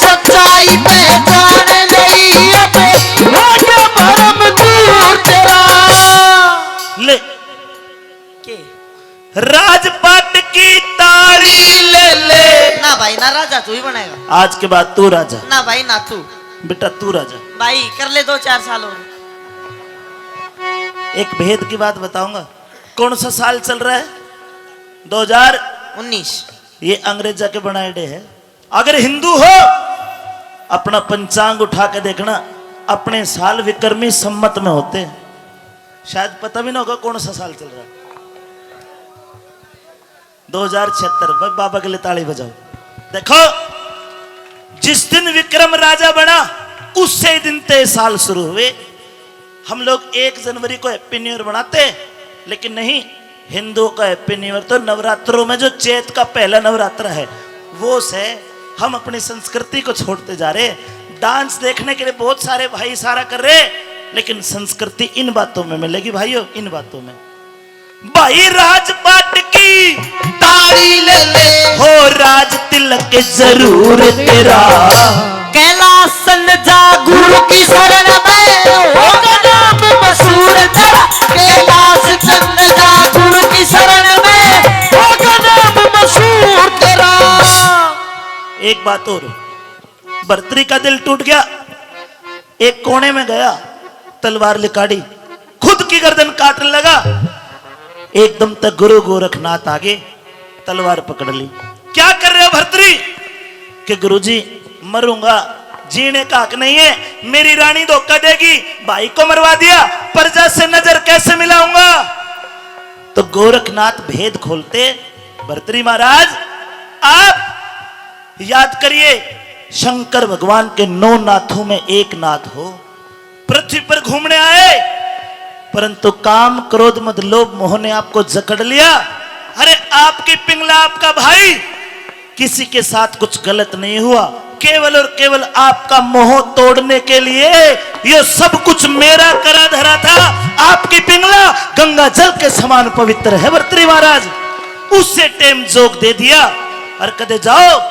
सच्चाई पहचान नहीं अब, हो गया भरम दूर तेरा। ले, के? राजपाट की ताड़ी ले ले। ना भाई ना, राजा तू ही बनेगा। आज के बाद तू राजा। ना भाई ना, तू। बेटा तू राजा। भाई कर ले दो चार साल और। एक भेद की बात बताऊंगा। कौन सा साल चल रहा है? दो हज़ार उन्नीस। ये अंग्रेजा के बनाए डे है। अगर हिंदू हो, अपना पंचांग उठा के देखना, अपने साल विक्रमी संमत में होते हैं। शायद पता भी ना होगा कौन सा साल चल रहा है। दो हज़ार छिहत्तर। भाई, बाबा के लिए ताली बजाओ। देखो, जिस दिन विक्रम राजा बना, उससे ही दिन ते साल शुरू हुए। हम लोग एक जनवरी को हैप्पी न्यू ईयर मनाते हैं, लेकिन नहीं, हिंदुओं का हैप्पी न्यू ईयर तो नवरात्रों में, जो चैत का पहला नवरात्र है, वो से। हम अपनी संस्कृति को छोड़ते जा रहे हैं। डांस देखने के लिए बहुत सारे भाई इशारा कर रहे हैं, लेकिन संस्कृति इन बातों में मिलेगी भाइयों, इन बातों में। भाई राजपाट की ताड़ी ले ले, हो राज तिलक जरूर तेरा। कैलाश चंद जा गुरु की शरण में, होगा नाम मशहूर तेरा। कैलाश चंद जा गुरु की शरण में, होगा नाम मशहूर तेरा। एक बात और, भर्तरी का दिल टूट गया, एक कोने में गया, तलवार लिकाड़ी, खुद की गर्दन काटने लगा। एकदम तक गुरु गोरखनाथ आगे तलवार पकड़ ली। क्या कर रहे हो भर्तरी? कि गुरुजी, मरूंगा, जीने का हक नहीं है, मेरी रानी धोखा देगी, भाई को मरवा दिया, प्रजा से नजर कैसे मिलाऊंगा? तो गोरखनाथ भेद खोलते, भर्तरी महाराज, आप याद करिए, शंकर भगवान के नौ नाथों में एक नाथ हो, पृथ्वी पर घूमने आए, परंतु काम, क्रोध, मद, लोभ, मोह ने आपको जकड़ लिया। अरे, आपकी पिंगला, आपका भाई, किसी के साथ कुछ गलत नहीं हुआ, केवल और केवल आपका मोह तोड़ने के लिए ये सब कुछ मेरा करा धरा था। आपकी पिंगला गंगा जल के समान पवित्र है, भर्तरी महाराज। उससे टेम जोग दे दिया। और कदे जाओ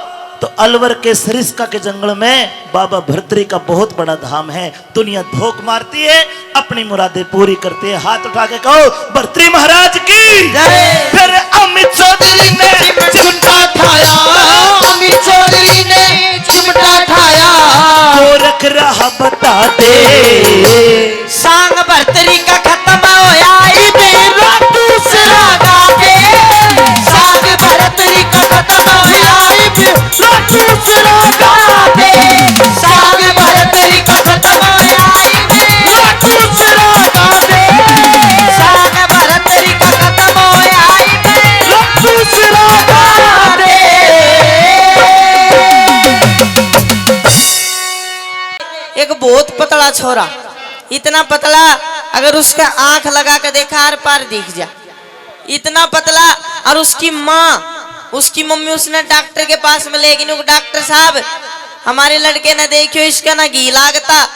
तो अलवर के सरिस्का के जंगल में बाबा भर्तरी का बहुत बड़ा धाम है। दुनिया धोख मारती है, अपनी मुरादें पूरी करती है। हाथ उठा के कहो, भर्तरी महाराज की जय। फिर अमित चौधरी ने चिमटा ठाया, अमित चौधरी ने चिमटा ठाया। गोरख राह बता दे। सांग भर्तरी का खत्म होया इबे, लाडू सरागा दे। सांग भर्तरी का खत्म होया इबे, लाडू सरागा दे। सांग भर्तरी का खत्म होया इबे, लाडू सरागा छोरा, इतना पतला, अगर उसका आंख लगा के देखा, आर पार दिख जा, इतना पतला। और उसकी माँ, उसकी मम्मी, उसने डॉक्टर के पास में लेके, न्यू, "डॉक्टर साहब, हमारे लड़के ने देखियो, इसका ना घी लागता,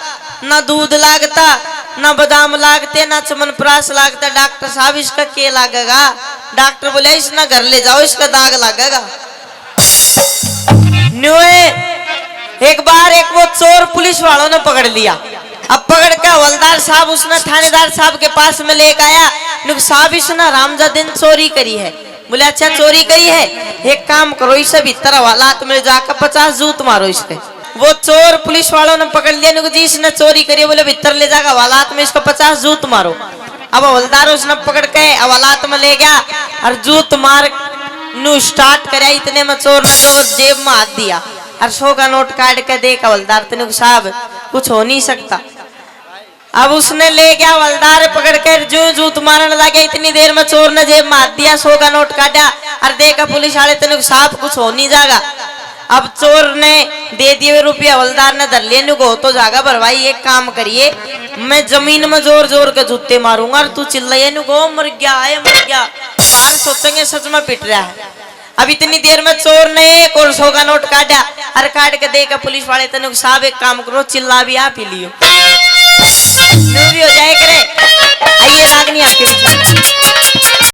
ना दूध लागता, ना बादाम लागते, ना च्यवनप्राश लागता। डॉक्टर साहब, इसका के लागेगा?" डॉक्टर बोले, "इसने घर ले जाओ, इसका दाग लागेगा।" न्यू है, एक बार एक वो चोर पुलिस वालों ने पकड़ लिया। अब पकड़ के हवलदार साहब उसने थानेदार साहब के पास में लेके आया। न्यू, "साहब, इसने हरामजादे ने चोरी करी है।" बोले, "अच्छा, चोरी करी है, एक काम करो, इसे भीतर हवालात में जाकर पचास जूत मारो इसके।" वो चोर पुलिस वालों ने पकड़ लिया, न्यू, "जी, इसने चोरी करी है।" बोले, "भीतर ले जाकर हवालात में इसको पचास जूत मारो।" अब हवलदार उसने पकड़ के हवालात में ले गया और जूत मार न्यू स्टार्ट करया। इतने में चोर ने जो जेब में हाथ दिया और सौ का नोट काट के देख हवलदार, तने, "साहब, कुछ हो नहीं सकता।" अब उसने ले गया हवलदार पकड़ के, जो जूत मारन लगे, इतनी देर में चोर ने जेब में हाथ दिया, सौ का नोट काटा और देखा पुलिस वाले, तने, "साहब, कुछ हो नहीं जाएगा।" अब चोर ने दे दिए रुपये, हवलदार ने धर लिए, न्यू, "हो तो जागा, पर भाई एक काम करिए, मैं जमीन में जोर जोर के जूते मारूंगा और तू चिल्लाइए, न्यू, 'ओ मर गया, ए मर गया.'" बाहर सोचेंगे सच में पिट रहा है। अब इतनी देर में चोर ने एक और सौ का नोट काटा और काट के दे के पुलिस वाले, "तने, साहब, एक काम करो, चिल्ला भी आप ही लियो।" न्यू भी